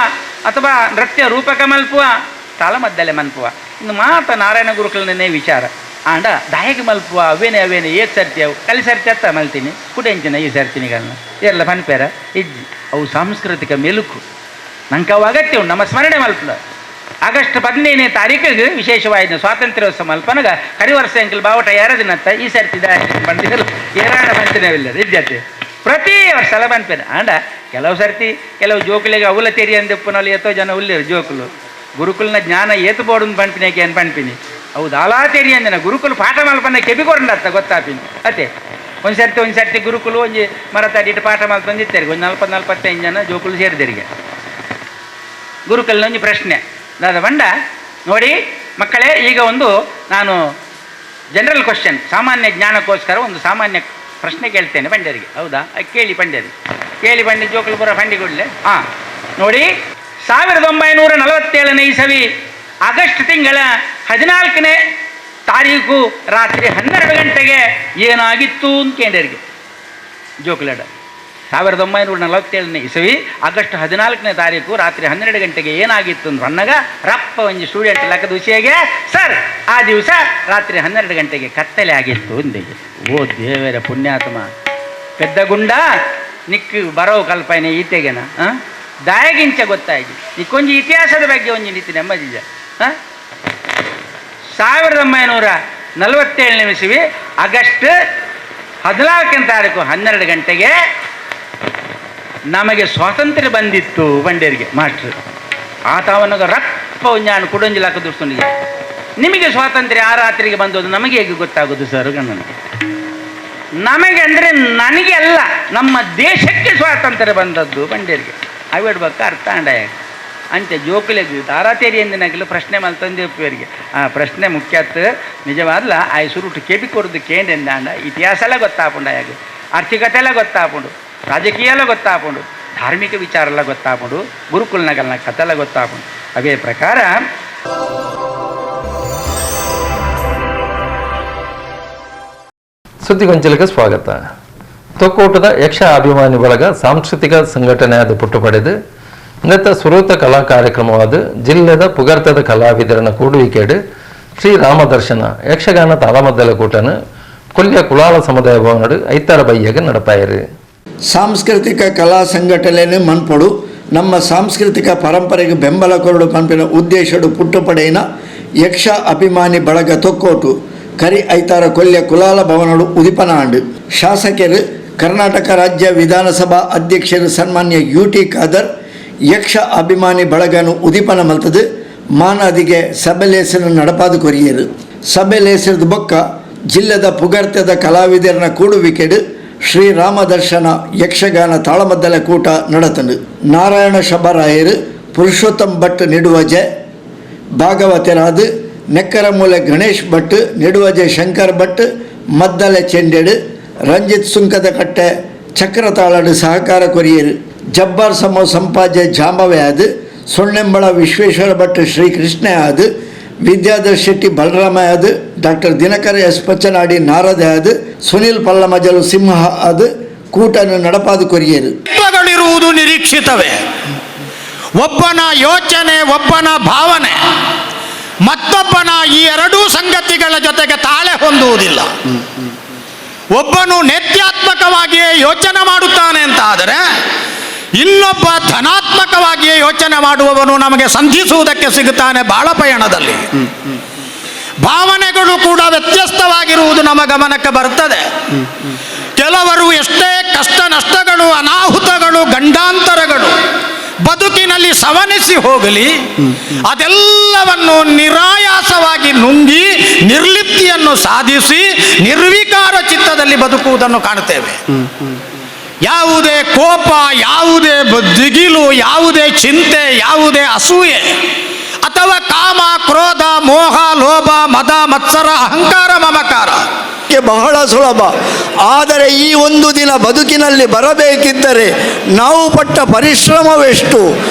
ಅಥವಾ ನೃತ್ಯ ರೂಪಕ ಮಲ್ಪುವ, ತಾಳಮದ್ದಲೆ ಮನ್ಪುವ ಇನ್ನು ಮಾತ ನಾರಾಯಣ ಗುರುಕುಲನೇ ವಿಚಾರ. ಆಂಡ ದಾಯಕ ಮಲ್ಪುವ ಅವೇನೆ ಅವೇನೆ ಏತ್ ಸರ್ತಿ ಅವು ಕಲಿ ಸರ್ತಿ ಅತ್ತ ಮಲ್ತೀನಿ ಕುಟೆಂಚಿನ ಈ ಸರ್ತಿನಿಗಳನ್ನ ಎಲ್ಲ ಪನ್ಪೇರ ಇಜ್ಜಿ. ಅವು ಸಾಂಸ್ಕೃತಿಕ ಮೆಲುಕು ನಂಗೆ ಅವು ಅಗತ್ಯ ಉಂಟು ನಮ್ಮ ಸ್ಮರಣೆ ಮಲ್ಪುನ. ಆಗಸ್ಟ್ 15ನೇ ತಾರೀಕಿಗೆ ವಿಶೇಷವಾದ ಸ್ವಾತಂತ್ರ್ಯೋತ್ಸವ ಮಲ್ಪನಗ ಕರಿವರ್ಷ ಅಂಕಲ್ ಬಾವಟ ಯಾರದಿನತ್ತ ಈ ಸರ್ತಿ ಬಂದಿರಲ್ಲ ಏರಾಣ ಬಂತಿನವಿಲ್ಲ ವಿದ್ಯಾರ್ಥಿ ಪ್ರತಿ ವರ್ಷ ಎಲ್ಲ ಬಂದ್ಪೇನೆ. ಆಂಡ ಕೆಲವು ಸರ್ತಿ ಕೆಲವು ಜೋಕುಲಿಗೆ ಅವಲ ತೆರಿ ಅಂದೆಪ್ಪನಲ್ಲಿ ಎತ್ತೋ ಜನ ಉಲ್ಲಿರು ಜೋಕುಲು ಗುರುಕುಲನ ಜ್ಞಾನ ಏತು ಬೋಡು ಪಣ್ಪಿನೇಕೆ ಏನು ಪಣ್ಪಿನಿ ಹೌದು ಅಲಾ ತೆರಿ ಅಂದಿನ ಗುರುಕುಲು ಪಾಠ ಮಲ್ಪನ ಕೆಬಿಕೊರಂಡತ್ತ ಗೊತ್ತಾಪಿನಿ ಅತ್ತೆ. ಒಂದು ಸರ್ತಿ ಗುರುಕುಲು ಒಂಜಿ ಮರತಾಡಿಟ್ಟು ಪಾಠ ಮಲ್ಪಂದಿತ್ತಾರೆ ಒಂದು 40 45 ಜನ ಜೋಕುಲು ಸೇರಿದರಿಗೆ. ಗುರುಕುಲಿನ ಒಂಜಿ ಪ್ರಶ್ನೆ ದಾದ ಬಂಡ ನೋಡಿ ಮಕ್ಕಳೇ, ಈಗ ಒಂದು ನಾನು ಜನರಲ್ ಕ್ವಶನ್ ಸಾಮಾನ್ಯ ಜ್ಞಾನಕ್ಕೋಸ್ಕರ ಒಂದು ಸಾಮಾನ್ಯ ಪ್ರಶ್ನೆ ಕೇಳ್ತೇನೆ ಪಂಡ್ಯರಿಗೆ, ಹೌದಾ? ಕೇಳಿ ಪಂಡ್ಯರಿ, ಕೇಳಿ ಪಂಡಿ ಜೋಕುಲು ಪುರ ಪಂಡಿಗುಡ್ಲೆ. ಹಾಂ ನೋಡಿ, 1947ನೇ ಇಸವಿ ಆಗಸ್ಟ್ ತಿಂಗಳ 14ನೇ ತಾರೀಕು ರಾತ್ರಿ 12 ಗಂಟೆಗೆ ಏನಾಗಿತ್ತು ಅಂತ ಕೇಂದ್ರಿಗೆ ಜೋಕುಲಡ. 1947ನೇ ಇಸವಿ ಆಗಸ್ಟ್ 14ನೇ ತಾರೀಕು ರಾತ್ರಿ 12 ಗಂಟೆಗೆ ಏನಾಗಿತ್ತು ಅಂದ್ರೆ ಅನ್ನಾಗ ರಪ್ಪ ಒಂಜಿ ಸ್ಟೂಡೆಂಟ್ ಲಕ್ಕದ ವಿಷಯಗೆ ಸರ್ ಆ ದಿವಸ ರಾತ್ರಿ 12 ಗಂಟೆಗೆ ಕತ್ತಲೆ ಆಗಿತ್ತು ಅಂದಿಗೆ. ಓ ದೇವರ ಪುಣ್ಯಾತ್ಮ ಪೆದ್ದ ಗುಂಡ ನಿಕ್ಕು ಬರೋ ಕಲ್ಪನೆ ಈತೆಗೆನ ದಾಯಗಿಂಚ ಗೊತ್ತಾಗಿ ನಿಕ್ಕೊಂಜಿ ಇತಿಹಾಸದ ಬಗ್ಗೆ ಒಂಜಿ ನೀತಿ ನೆಮ್ಮದಿಜ. 1947ನೇ ಇಸವಿ ಆಗಸ್ಟ್ 14ನೇ ತಾರೀಕು 12 ಗಂಟೆಗೆ ನಮಗೆ ಸ್ವಾತಂತ್ರ್ಯ ಬಂದಿತ್ತು ಬಂಡೇರಿಗೆ ಮಾಸ್ಟ್ರು. ಆತವನಗ ರಪ್ಪ ಒಂಜಾನು ಕುಡೊಂಜಿ ಲಾಕ ದುಡ್ಸೊಂಡಿಗೆ ನಿಮಗೆ ಸ್ವಾತಂತ್ರ್ಯ ಆ ರಾತ್ರಿಗೆ ಬಂದದ್ದು ನಮಗೆ ಹೇಗೆ ಗೊತ್ತಾಗೋದು ಸರ್? ಗಣ್ಣನಿಗೆ ನಮಗೆ ಅಂದರೆ ನನಗೆ ಅಲ್ಲ, ನಮ್ಮ ದೇಶಕ್ಕೆ ಸ್ವಾತಂತ್ರ್ಯ ಬಂದದ್ದು ಬಂಡೇರಿಗೆ. ಅವಿಡ್ಬೇಕು ಅರ್ಥ ಅಂಡಾಯ ಅಂಚೆ ಜೋಕುಲೆಗ್ ತಾರಾತೇರಿ ಎಂದಿನಾಗಲು ಪ್ರಶ್ನೆ ಮಲ್ತಂದಿವರಿಗೆ ಆ ಪ್ರಶ್ನೆ ಮುಖ್ಯತ್ ನಿಜವಾದ್ಲ ಆಯ್ ಸುರುಟು ಕೆಬಿ ಕೊರದು ಕೇಂದ್ರ ಇತಿಹಾಸ ಎಲ್ಲ ಗೊತ್ತಾಪುಂಡು, ಆಯಾಗ ಆರ್ಥಿಕತೆ ಎಲ್ಲ ಗೊತ್ತಾಪುಂಡು, ರಾಜಕೀಯ ಎಲ್ಲ ಗೊತ್ತಾಪುಂಡು, ಧಾರ್ಮಿಕ ವಿಚಾರ ಎಲ್ಲ ಗೊತ್ತಾಪುಂಡು, ಗುರುಕುಲನಗಲ್ನ ಕಥೆಲ್ಲ ಗೊತ್ತಾಪುಂಡು. ಅದೇ ಪ್ರಕಾರ ಸುದ್ದಿಗೊಂಚಲಿಗೆ ಸ್ವಾಗತ. ತೊಕ್ಕೋಟದ ಯಕ್ಷ ಅಭಿಮಾನಿ ಬಳಗ ಸಾಂಸ್ಕೃತಿಕ ಸಂಘಟನೆಯಾದ ಪುಟ್ಟು ಪಡೆದು ನೆತ್ತ ಸುರೂತ ಕಲಾ ಕಾರ್ಯಕ್ರಮವಾದ ಜಿಲ್ಲೆದ ಪುಗರ್ತದ ಕಲಾವಿದರನ ಕೂಡುವಿಕೆಡು ಶ್ರೀರಾಮದರ್ಶನ ಯಕ್ಷಗಾನ ತಾಳಮದ್ದಲ ಕೂಟನ ಕೊಲ್ಯ ಕುಲಾಲ ಸಮುದಾಯ ಭವನಡು ಐತಾರ ಬಯ್ಯಗೆ ನಡಪಾಯರು. ಸಾಂಸ್ಕೃತಿಕ ಕಲಾ ಸಂಘಟನೆ ಮನ್ಪೊಡು ನಮ್ಮ ಸಾಂಸ್ಕೃತಿಕ ಪರಂಪರೆಗೆ ಬೆಂಬಲ ಕೊರಡು ಪಂಪಿನ ಉದ್ದೇಶಡು ಪುಟ್ಟು ಪಡೆಯಿನ ಯಕ್ಷ ಅಭಿಮಾನಿ ಬಳಗ ತೊಕ್ಕೋಟು ಕರಿ ಐತಾರ ಕೊಲ್ಯ ಕುಲಾಲ ಭವನಡು ಉದಿಪನಾಂಡು. ಶಾಸಕರು ಕರ್ನಾಟಕ ರಾಜ್ಯ ವಿಧಾನಸಭಾ ಅಧ್ಯಕ್ಷರು ಸನ್ಮಾನ್ಯ UT Khader ಯಕ್ಷ ಅಭಿಮಾನಿ ಬಳಗನು ಉದಿಪನ ಮಲ್ತದು ಮಾನಾದಿಗೆ ಸಭೆಲೇಸನ ನಡಪಾದು ಕೊರಿಯರು. ಸಭೆಲೇಸರದ ಬೊಕ್ಕ ಜಿಲ್ಲೆದ ಪುಗರ್ತದ ಕಲಾವಿದರನ ಕೂಡುವಿಕೆಡು ಶ್ರೀರಾಮದರ್ಶನ ಯಕ್ಷಗಾನ ತಾಳಮದ್ದಲ ಕೂಟ ನಡತನು. ನಾರಾಯಣ ಶಬರಾಯರು, ಪುರುಷೋತ್ತಮ್ ಭಟ್ ನಿಡುವಜೆ ಭಾಗವತರಾದ ನೆಕ್ಕರಮೂಲೆ ಗಣೇಶ್ ಭಟ್, ನಿಡುವಜೆ ಶಂಕರ್ ಭಟ್, ಮದ್ದಲೆ ಚೆಂಡೆಡು, ರಂಜಿತ್ ಸುಂಕದಕಟ್ಟೆ ಚಕ್ರತಾಳಡು ಸಹಕಾರ ಕೊರಿಯರು. ಜಬ್ಬಾರ್ ಸಮೋ ಸಂಪಾಜೆ ಜಾಂಬವೆ ಆದು, ಸೊನ್ನೆಂಬಳ ವಿಶ್ವೇಶ್ವರ ಭಟ್ ಶ್ರೀಕೃಷ್ಣ ಆದು, ವಿದ್ಯಾಧರ್ ಶೆಟ್ಟಿ ಬಲರಾಮ ಆದು, ಡಾಕ್ಟರ್ ದಿನಕರ ಎಸ್ ಪಚ್ಚನಾಡಿ ನಾರದೆ ಆದು, ಸುನಿಲ್ ಪಲ್ಲಮಜಲು ಸಿಂಹ ಆದು ಕೂಟನ್ನು ನಡಪಾದು ಕೊರಿಯರು. ತತ್ವಗಳಿರುವುದು ನಿರೀಕ್ಷಿತವೇ. ಒಬ್ಬನ ಯೋಚನೆ, ಒಬ್ಬನ ಭಾವನೆ, ಮತ್ತೊಬ್ಬನ ಈ ಎರಡೂ ಸಂಗತಿಗಳ ಜೊತೆಗೆ ತಾಳೆ ಹೊಂದುವುದಿಲ್ಲ. ಒಬ್ಬನು ನೇತ್ಯಾತ್ಮಕವಾಗಿಯೇ ಯೋಚನೆ ಮಾಡುತ್ತಾನೆ ಅಂತಾದರೆ ಇನ್ನೊಬ್ಬ ಧನಾತ್ಮಕವಾಗಿಯೇ ಯೋಚನೆ ಮಾಡುವವನು ನಮಗೆ ಸಂಧಿಸುವುದಕ್ಕೆ ಸಿಗುತ್ತಾನೆ ಬಾಳ ಪಯಣದಲ್ಲಿ. ಭಾವನೆಗಳು ಕೂಡ ವ್ಯತ್ಯಸ್ತವಾಗಿರುವುದು ನಮ್ಮ ಗಮನಕ್ಕೆ ಬರ್ತದೆ. ಕೆಲವರು ಎಷ್ಟೇ ಕಷ್ಟ ನಷ್ಟಗಳು, ಅನಾಹುತಗಳು, ಗಂಡಾಂತರಗಳು ಬದುಕಿನಲ್ಲಿ ಸವನಿಸಿ ಹೋಗಲಿ, ಅದೆಲ್ಲವನ್ನು ನಿರಾಯಾಸವಾಗಿ ನುಂಗಿ ನಿರ್ಲಿಪ್ತಿಯನ್ನು ಸಾಧಿಸಿ ನಿರ್ವಿಕಾರ ಚಿತ್ತದಲ್ಲಿ ಬದುಕುವುದನ್ನು ಕಾಣುತ್ತೇವೆ. ಯಾವುದೇ ಕೋಪ, ಯಾವುದೇ ದಿಗಿಲು, ಯಾವುದೇ ಚಿಂತೆ, ಯಾವುದೇ ಅಸೂಯೆ ಅಥವಾ ಕಾಮ, ಕ್ರೋಧ, ಮೋಹ, ಲೋಭ, ಮದ, ಮತ್ಸರ, ಅಹಂಕಾರ, ಮಮಕಾರ ಬಹಳ ಸುಲಭ. ಆದರೆ ಈ ಒಂದು ದಿನ ಬದುಕಿನಲ್ಲಿ ಬರಬೇಕಿದ್ದರೆ ನಾವು ಪಟ್ಟ ಪರಿಶ್ರಮವೆಷ್ಟು,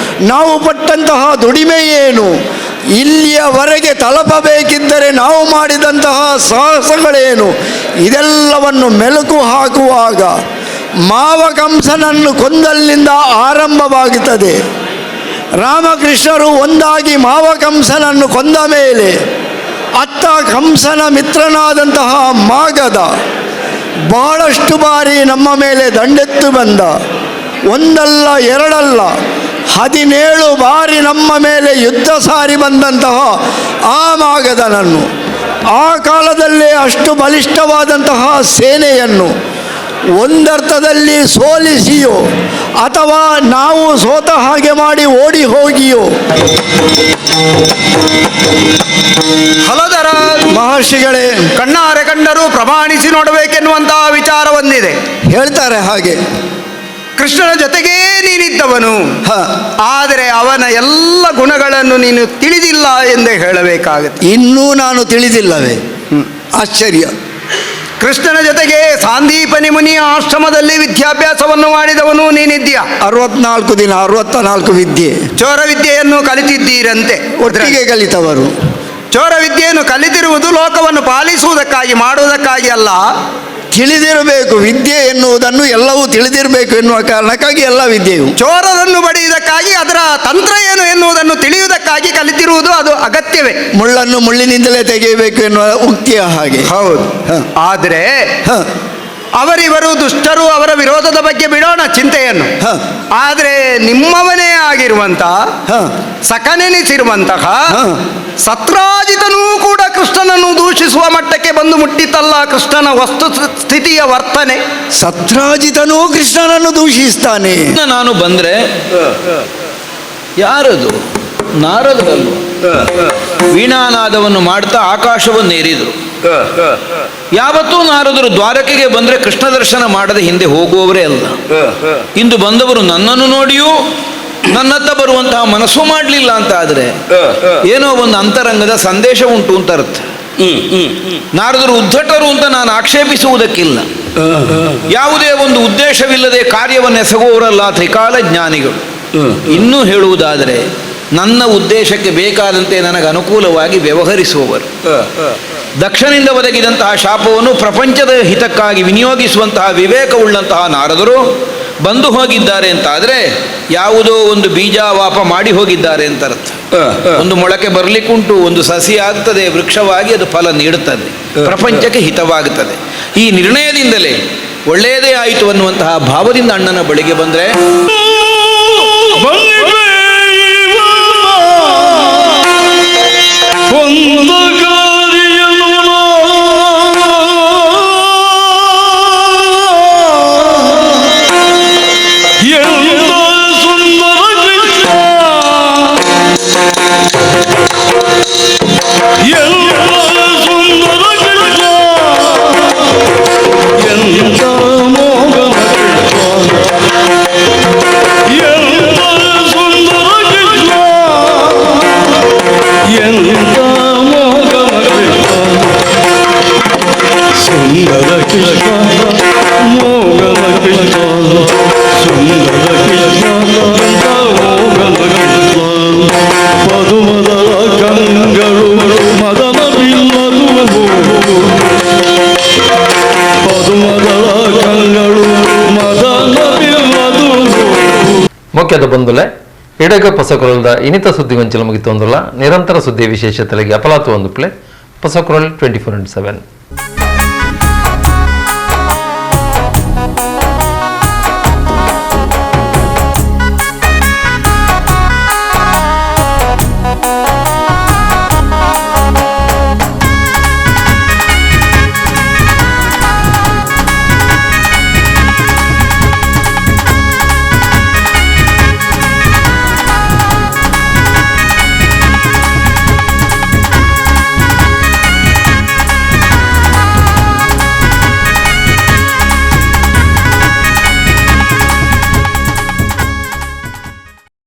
ನಾವು ಪಟ್ಟಂತಹ ದುಡಿಮೆ ಏನು, ಇಲ್ಲಿಯವರೆಗೆ ತಲುಪಬೇಕಿದ್ದರೆ ನಾವು ಮಾಡಿದಂತಹ ಸಾಹಸಗಳೇನು, ಇದೆಲ್ಲವನ್ನು ಮೆಲುಕು ಹಾಕುವಾಗ ಮಾವ ಕಂಸನನ್ನು ಕೊಂದಲ್ಲಿಂದ ಆರಂಭವಾಗುತ್ತದೆ. ರಾಮಕೃಷ್ಣರು ಒಂದಾಗಿ ಮಾವ ಕಂಸನನ್ನು ಕೊಂದ ಮೇಲೆ ಅತ್ತ ಕಂಸನ ಮಿತ್ರನಾದಂತಹ ಮಾಗದ ಬಹಳಷ್ಟು ಬಾರಿ ನಮ್ಮ ಮೇಲೆ ದಂಡೆತ್ತು ಬಂದ. ಒಂದಲ್ಲ ಎರಡಲ್ಲ, 17 ಬಾರಿ ನಮ್ಮ ಮೇಲೆ ಯುದ್ಧ ಸಾರಿ ಬಂದಂತಹ ಆ ಮಾಗದನನ್ನು, ಆ ಕಾಲದಲ್ಲೇ ಅಷ್ಟು ಬಲಿಷ್ಠವಾದಂತಹ ಸೇನೆಯನ್ನು ಒಂದರ್ಥದಲ್ಲಿ ಸೋಲಿಸಿಯೋ ಅಥವಾ ನಾವು ಸೋತ ಹಾಗೆ ಮಾಡಿ ಓಡಿ ಹೋಗಿಯೋ ಹಲದರ ಮಹರ್ಷಿಗಳೇ ಕಣ್ಣಾರೆ ಕಂಡರೂ ಪ್ರಮಾಣಿಸಿ ನೋಡಬೇಕೆನ್ನುವಂತಹ ವಿಚಾರ ಒಂದಿದೆ ಹೇಳ್ತಾರೆ. ಹಾಗೆ ಕೃಷ್ಣನ ಜೊತೆಗೇ ನೀನಿದ್ದವನು, ಆದರೆ ಅವನ ಎಲ್ಲ ಗುಣಗಳನ್ನು ನೀನು ತಿಳಿದಿಲ್ಲ ಎಂದೇ ಹೇಳಬೇಕಾಗುತ್ತೆ. ಇನ್ನೂ ನಾನು ತಿಳಿದಿಲ್ಲವೇ? ಆಶ್ಚರ್ಯ. ಕೃಷ್ಣನ ಜೊತೆಗೆ ಸಾಂದೀಪನಿ ಮುನಿಯ ಆಶ್ರಮದಲ್ಲಿ ವಿದ್ಯಾಭ್ಯಾಸವನ್ನು ಮಾಡಿದವನು ನೀನಿದ್ದೀಯ. 64 ದಿನ 64 ವಿದ್ಯೆ, ಚೋರ ವಿದ್ಯೆಯನ್ನು ಕಲಿತಿದ್ದೀರಂತೆ. ಒಟ್ಟಿಗೆ ಕಲಿತವರು. ಚೋರ ವಿದ್ಯೆಯನ್ನು ಕಲಿತಿರುವುದು ಲೋಕವನ್ನು ಪಾಲಿಸುವುದಕ್ಕಾಗಿ, ಮಾಡುವುದಕ್ಕಾಗಿ ಅಲ್ಲ. ತಿಳಿದಿರಬೇಕು ವಿದ್ಯೆ ಎನ್ನುವುದನ್ನು, ಎಲ್ಲವೂ ತಿಳಿದಿರಬೇಕು ಎನ್ನುವ ಕಾರಣಕ್ಕಾಗಿ ಎಲ್ಲ ವಿದ್ಯೆಯು. ಚೋರರನ್ನು ಬಡಿಯುವುದಕ್ಕಾಗಿ, ಅದರ ತಂತ್ರ ಏನು ಎನ್ನುವುದನ್ನು ತಿಳಿಯುವುದಕ್ಕಾಗಿ ಕಲಿತಿರುವುದು ಅದು ಅಗತ್ಯವೇ. ಮುಳ್ಳನ್ನು ಮುಳ್ಳಿನಿಂದಲೇ ತೆಗೆಯಬೇಕು ಎನ್ನುವ ಉಕ್ತಿಯ ಹಾಗೆ. ಹೌದು. ಆದರೆ ಅವರಿವರು ದುಷ್ಟರು, ಅವರ ವಿರೋಧದ ಬಗ್ಗೆ ಬಿಡೋಣ ಚಿಂತೆಯನ್ನು. ಆದರೆ ನಿಮ್ಮವನೇ ಆಗಿರುವಂತಹ ಸಕನೆನಿಸಿರುವಂತಹ ಸತ್ರಾಜಿತನೂ ಕೂಡ ಕೃಷ್ಣನನ್ನು ದೂಷಿಸುವ ಮಟ್ಟಕ್ಕೆ ಬಂದು ಮುಟ್ಟಿತಲ್ಲ ಕೃಷ್ಣನ ವಸ್ತು ಸ್ಥಿತಿಯ ವರ್ತನೆ. ಸತ್ರಾಜಿತನೂ ಕೃಷ್ಣನನ್ನು ದೂಷಿಸ್ತಾನೆ. ನಾನು ಬಂದ್ರೆ ಯಾರದು? ನಾರದರಲ್ವ? ವೀಣಾನಾದವನ್ನು ಮಾಡ್ತಾ ಆಕಾಶವನ್ನು ಏರಿದರು. ಯಾವತ್ತೂ ನಾರದರು ದ್ವಾರಕೆಗೆ ಬಂದರೆ ಕೃಷ್ಣ ದರ್ಶನ ಮಾಡದೆ ಹಿಂದೆ ಹೋಗುವವರೇ ಅಲ್ಲ. ಇಂದು ಬಂದವರು ನನ್ನನ್ನು ನೋಡಿಯೂ ನನ್ನತ್ತ ಬರುವಂತಹ ಮನಸ್ಸು ಮಾಡಲಿಲ್ಲ ಅಂತ ಆದರೆ ಏನೋ ಒಂದು ಅಂತರಂಗದ ಸಂದೇಶ ಉಂಟು ಅಂತ ಅರ್ಥ. ನಾರದರು ಉದ್ಧಟರು ಅಂತ ನಾನು ಆಕ್ಷೇಪಿಸುವುದಕ್ಕಿಲ್ಲ. ಯಾವುದೇ ಒಂದು ಉದ್ದೇಶವಿಲ್ಲದೆ ಕಾರ್ಯವನ್ನು ಎಸಗುವವರಲ್ಲ ತ್ರಿಕಾಲ ಜ್ಞಾನಿಗಳು. ಇನ್ನೂ ಹೇಳುವುದಾದರೆ ನನ್ನ ಉದ್ದೇಶಕ್ಕೆ ಬೇಕಾದಂತೆ ನನಗೆ ಅನುಕೂಲವಾಗಿ ವ್ಯವಹರಿಸುವವರು. ದಕ್ಷನಿಂದ ಒದಗಿದಂತಹ ಶಾಪವನ್ನು ಪ್ರಪಂಚದ ಹಿತಕ್ಕಾಗಿ ವಿನಿಯೋಗಿಸುವಂತಹ ವಿವೇಕವುಳ್ಳಂತಹ ನಾರದರು ಬಂದು ಹೋಗಿದ್ದಾರೆ ಅಂತಾದರೆ ಯಾವುದೋ ಒಂದು ಬೀಜಾವಾಪ ಮಾಡಿ ಹೋಗಿದ್ದಾರೆ ಅಂತ ಅರ್ಥ. ಒಂದು ಮೊಳಕೆ ಬರಲಿಕ್ಕುಂಟು, ಒಂದು ಸಸಿ ಆಗ್ತದೆ, ವೃಕ್ಷವಾಗಿ ಅದು ಫಲ ನೀಡುತ್ತದೆ, ಪ್ರಪಂಚಕ್ಕೆ ಹಿತವಾಗುತ್ತದೆ. ಈ ನಿರ್ಣಯದಿಂದಲೇ ಒಳ್ಳೆಯದೇ ಆಯಿತು ಅನ್ನುವಂತಹ ಭಾವದಿಂದ ಅಣ್ಣನ ಬಳಿಗೆ ಬಂದರೆ ಮುಖ್ಯದ ಬಂಧುಲೆ ಇಡಗ ಪಸಕುರಲ್ದ ಇನಿತ ಸುದ್ದಿ ಗೊಂಚಲು ಮುಗಿತೊಂದುಲ್ಲ. ನಿರಂತರ ಸುದ್ದಿ ವಿಶೇಷತೆಲೆಗೆ ಅಪಲಾತು ಒಂದು ಪ್ಲೇ ಪಸಕುರಲ್ 24x7.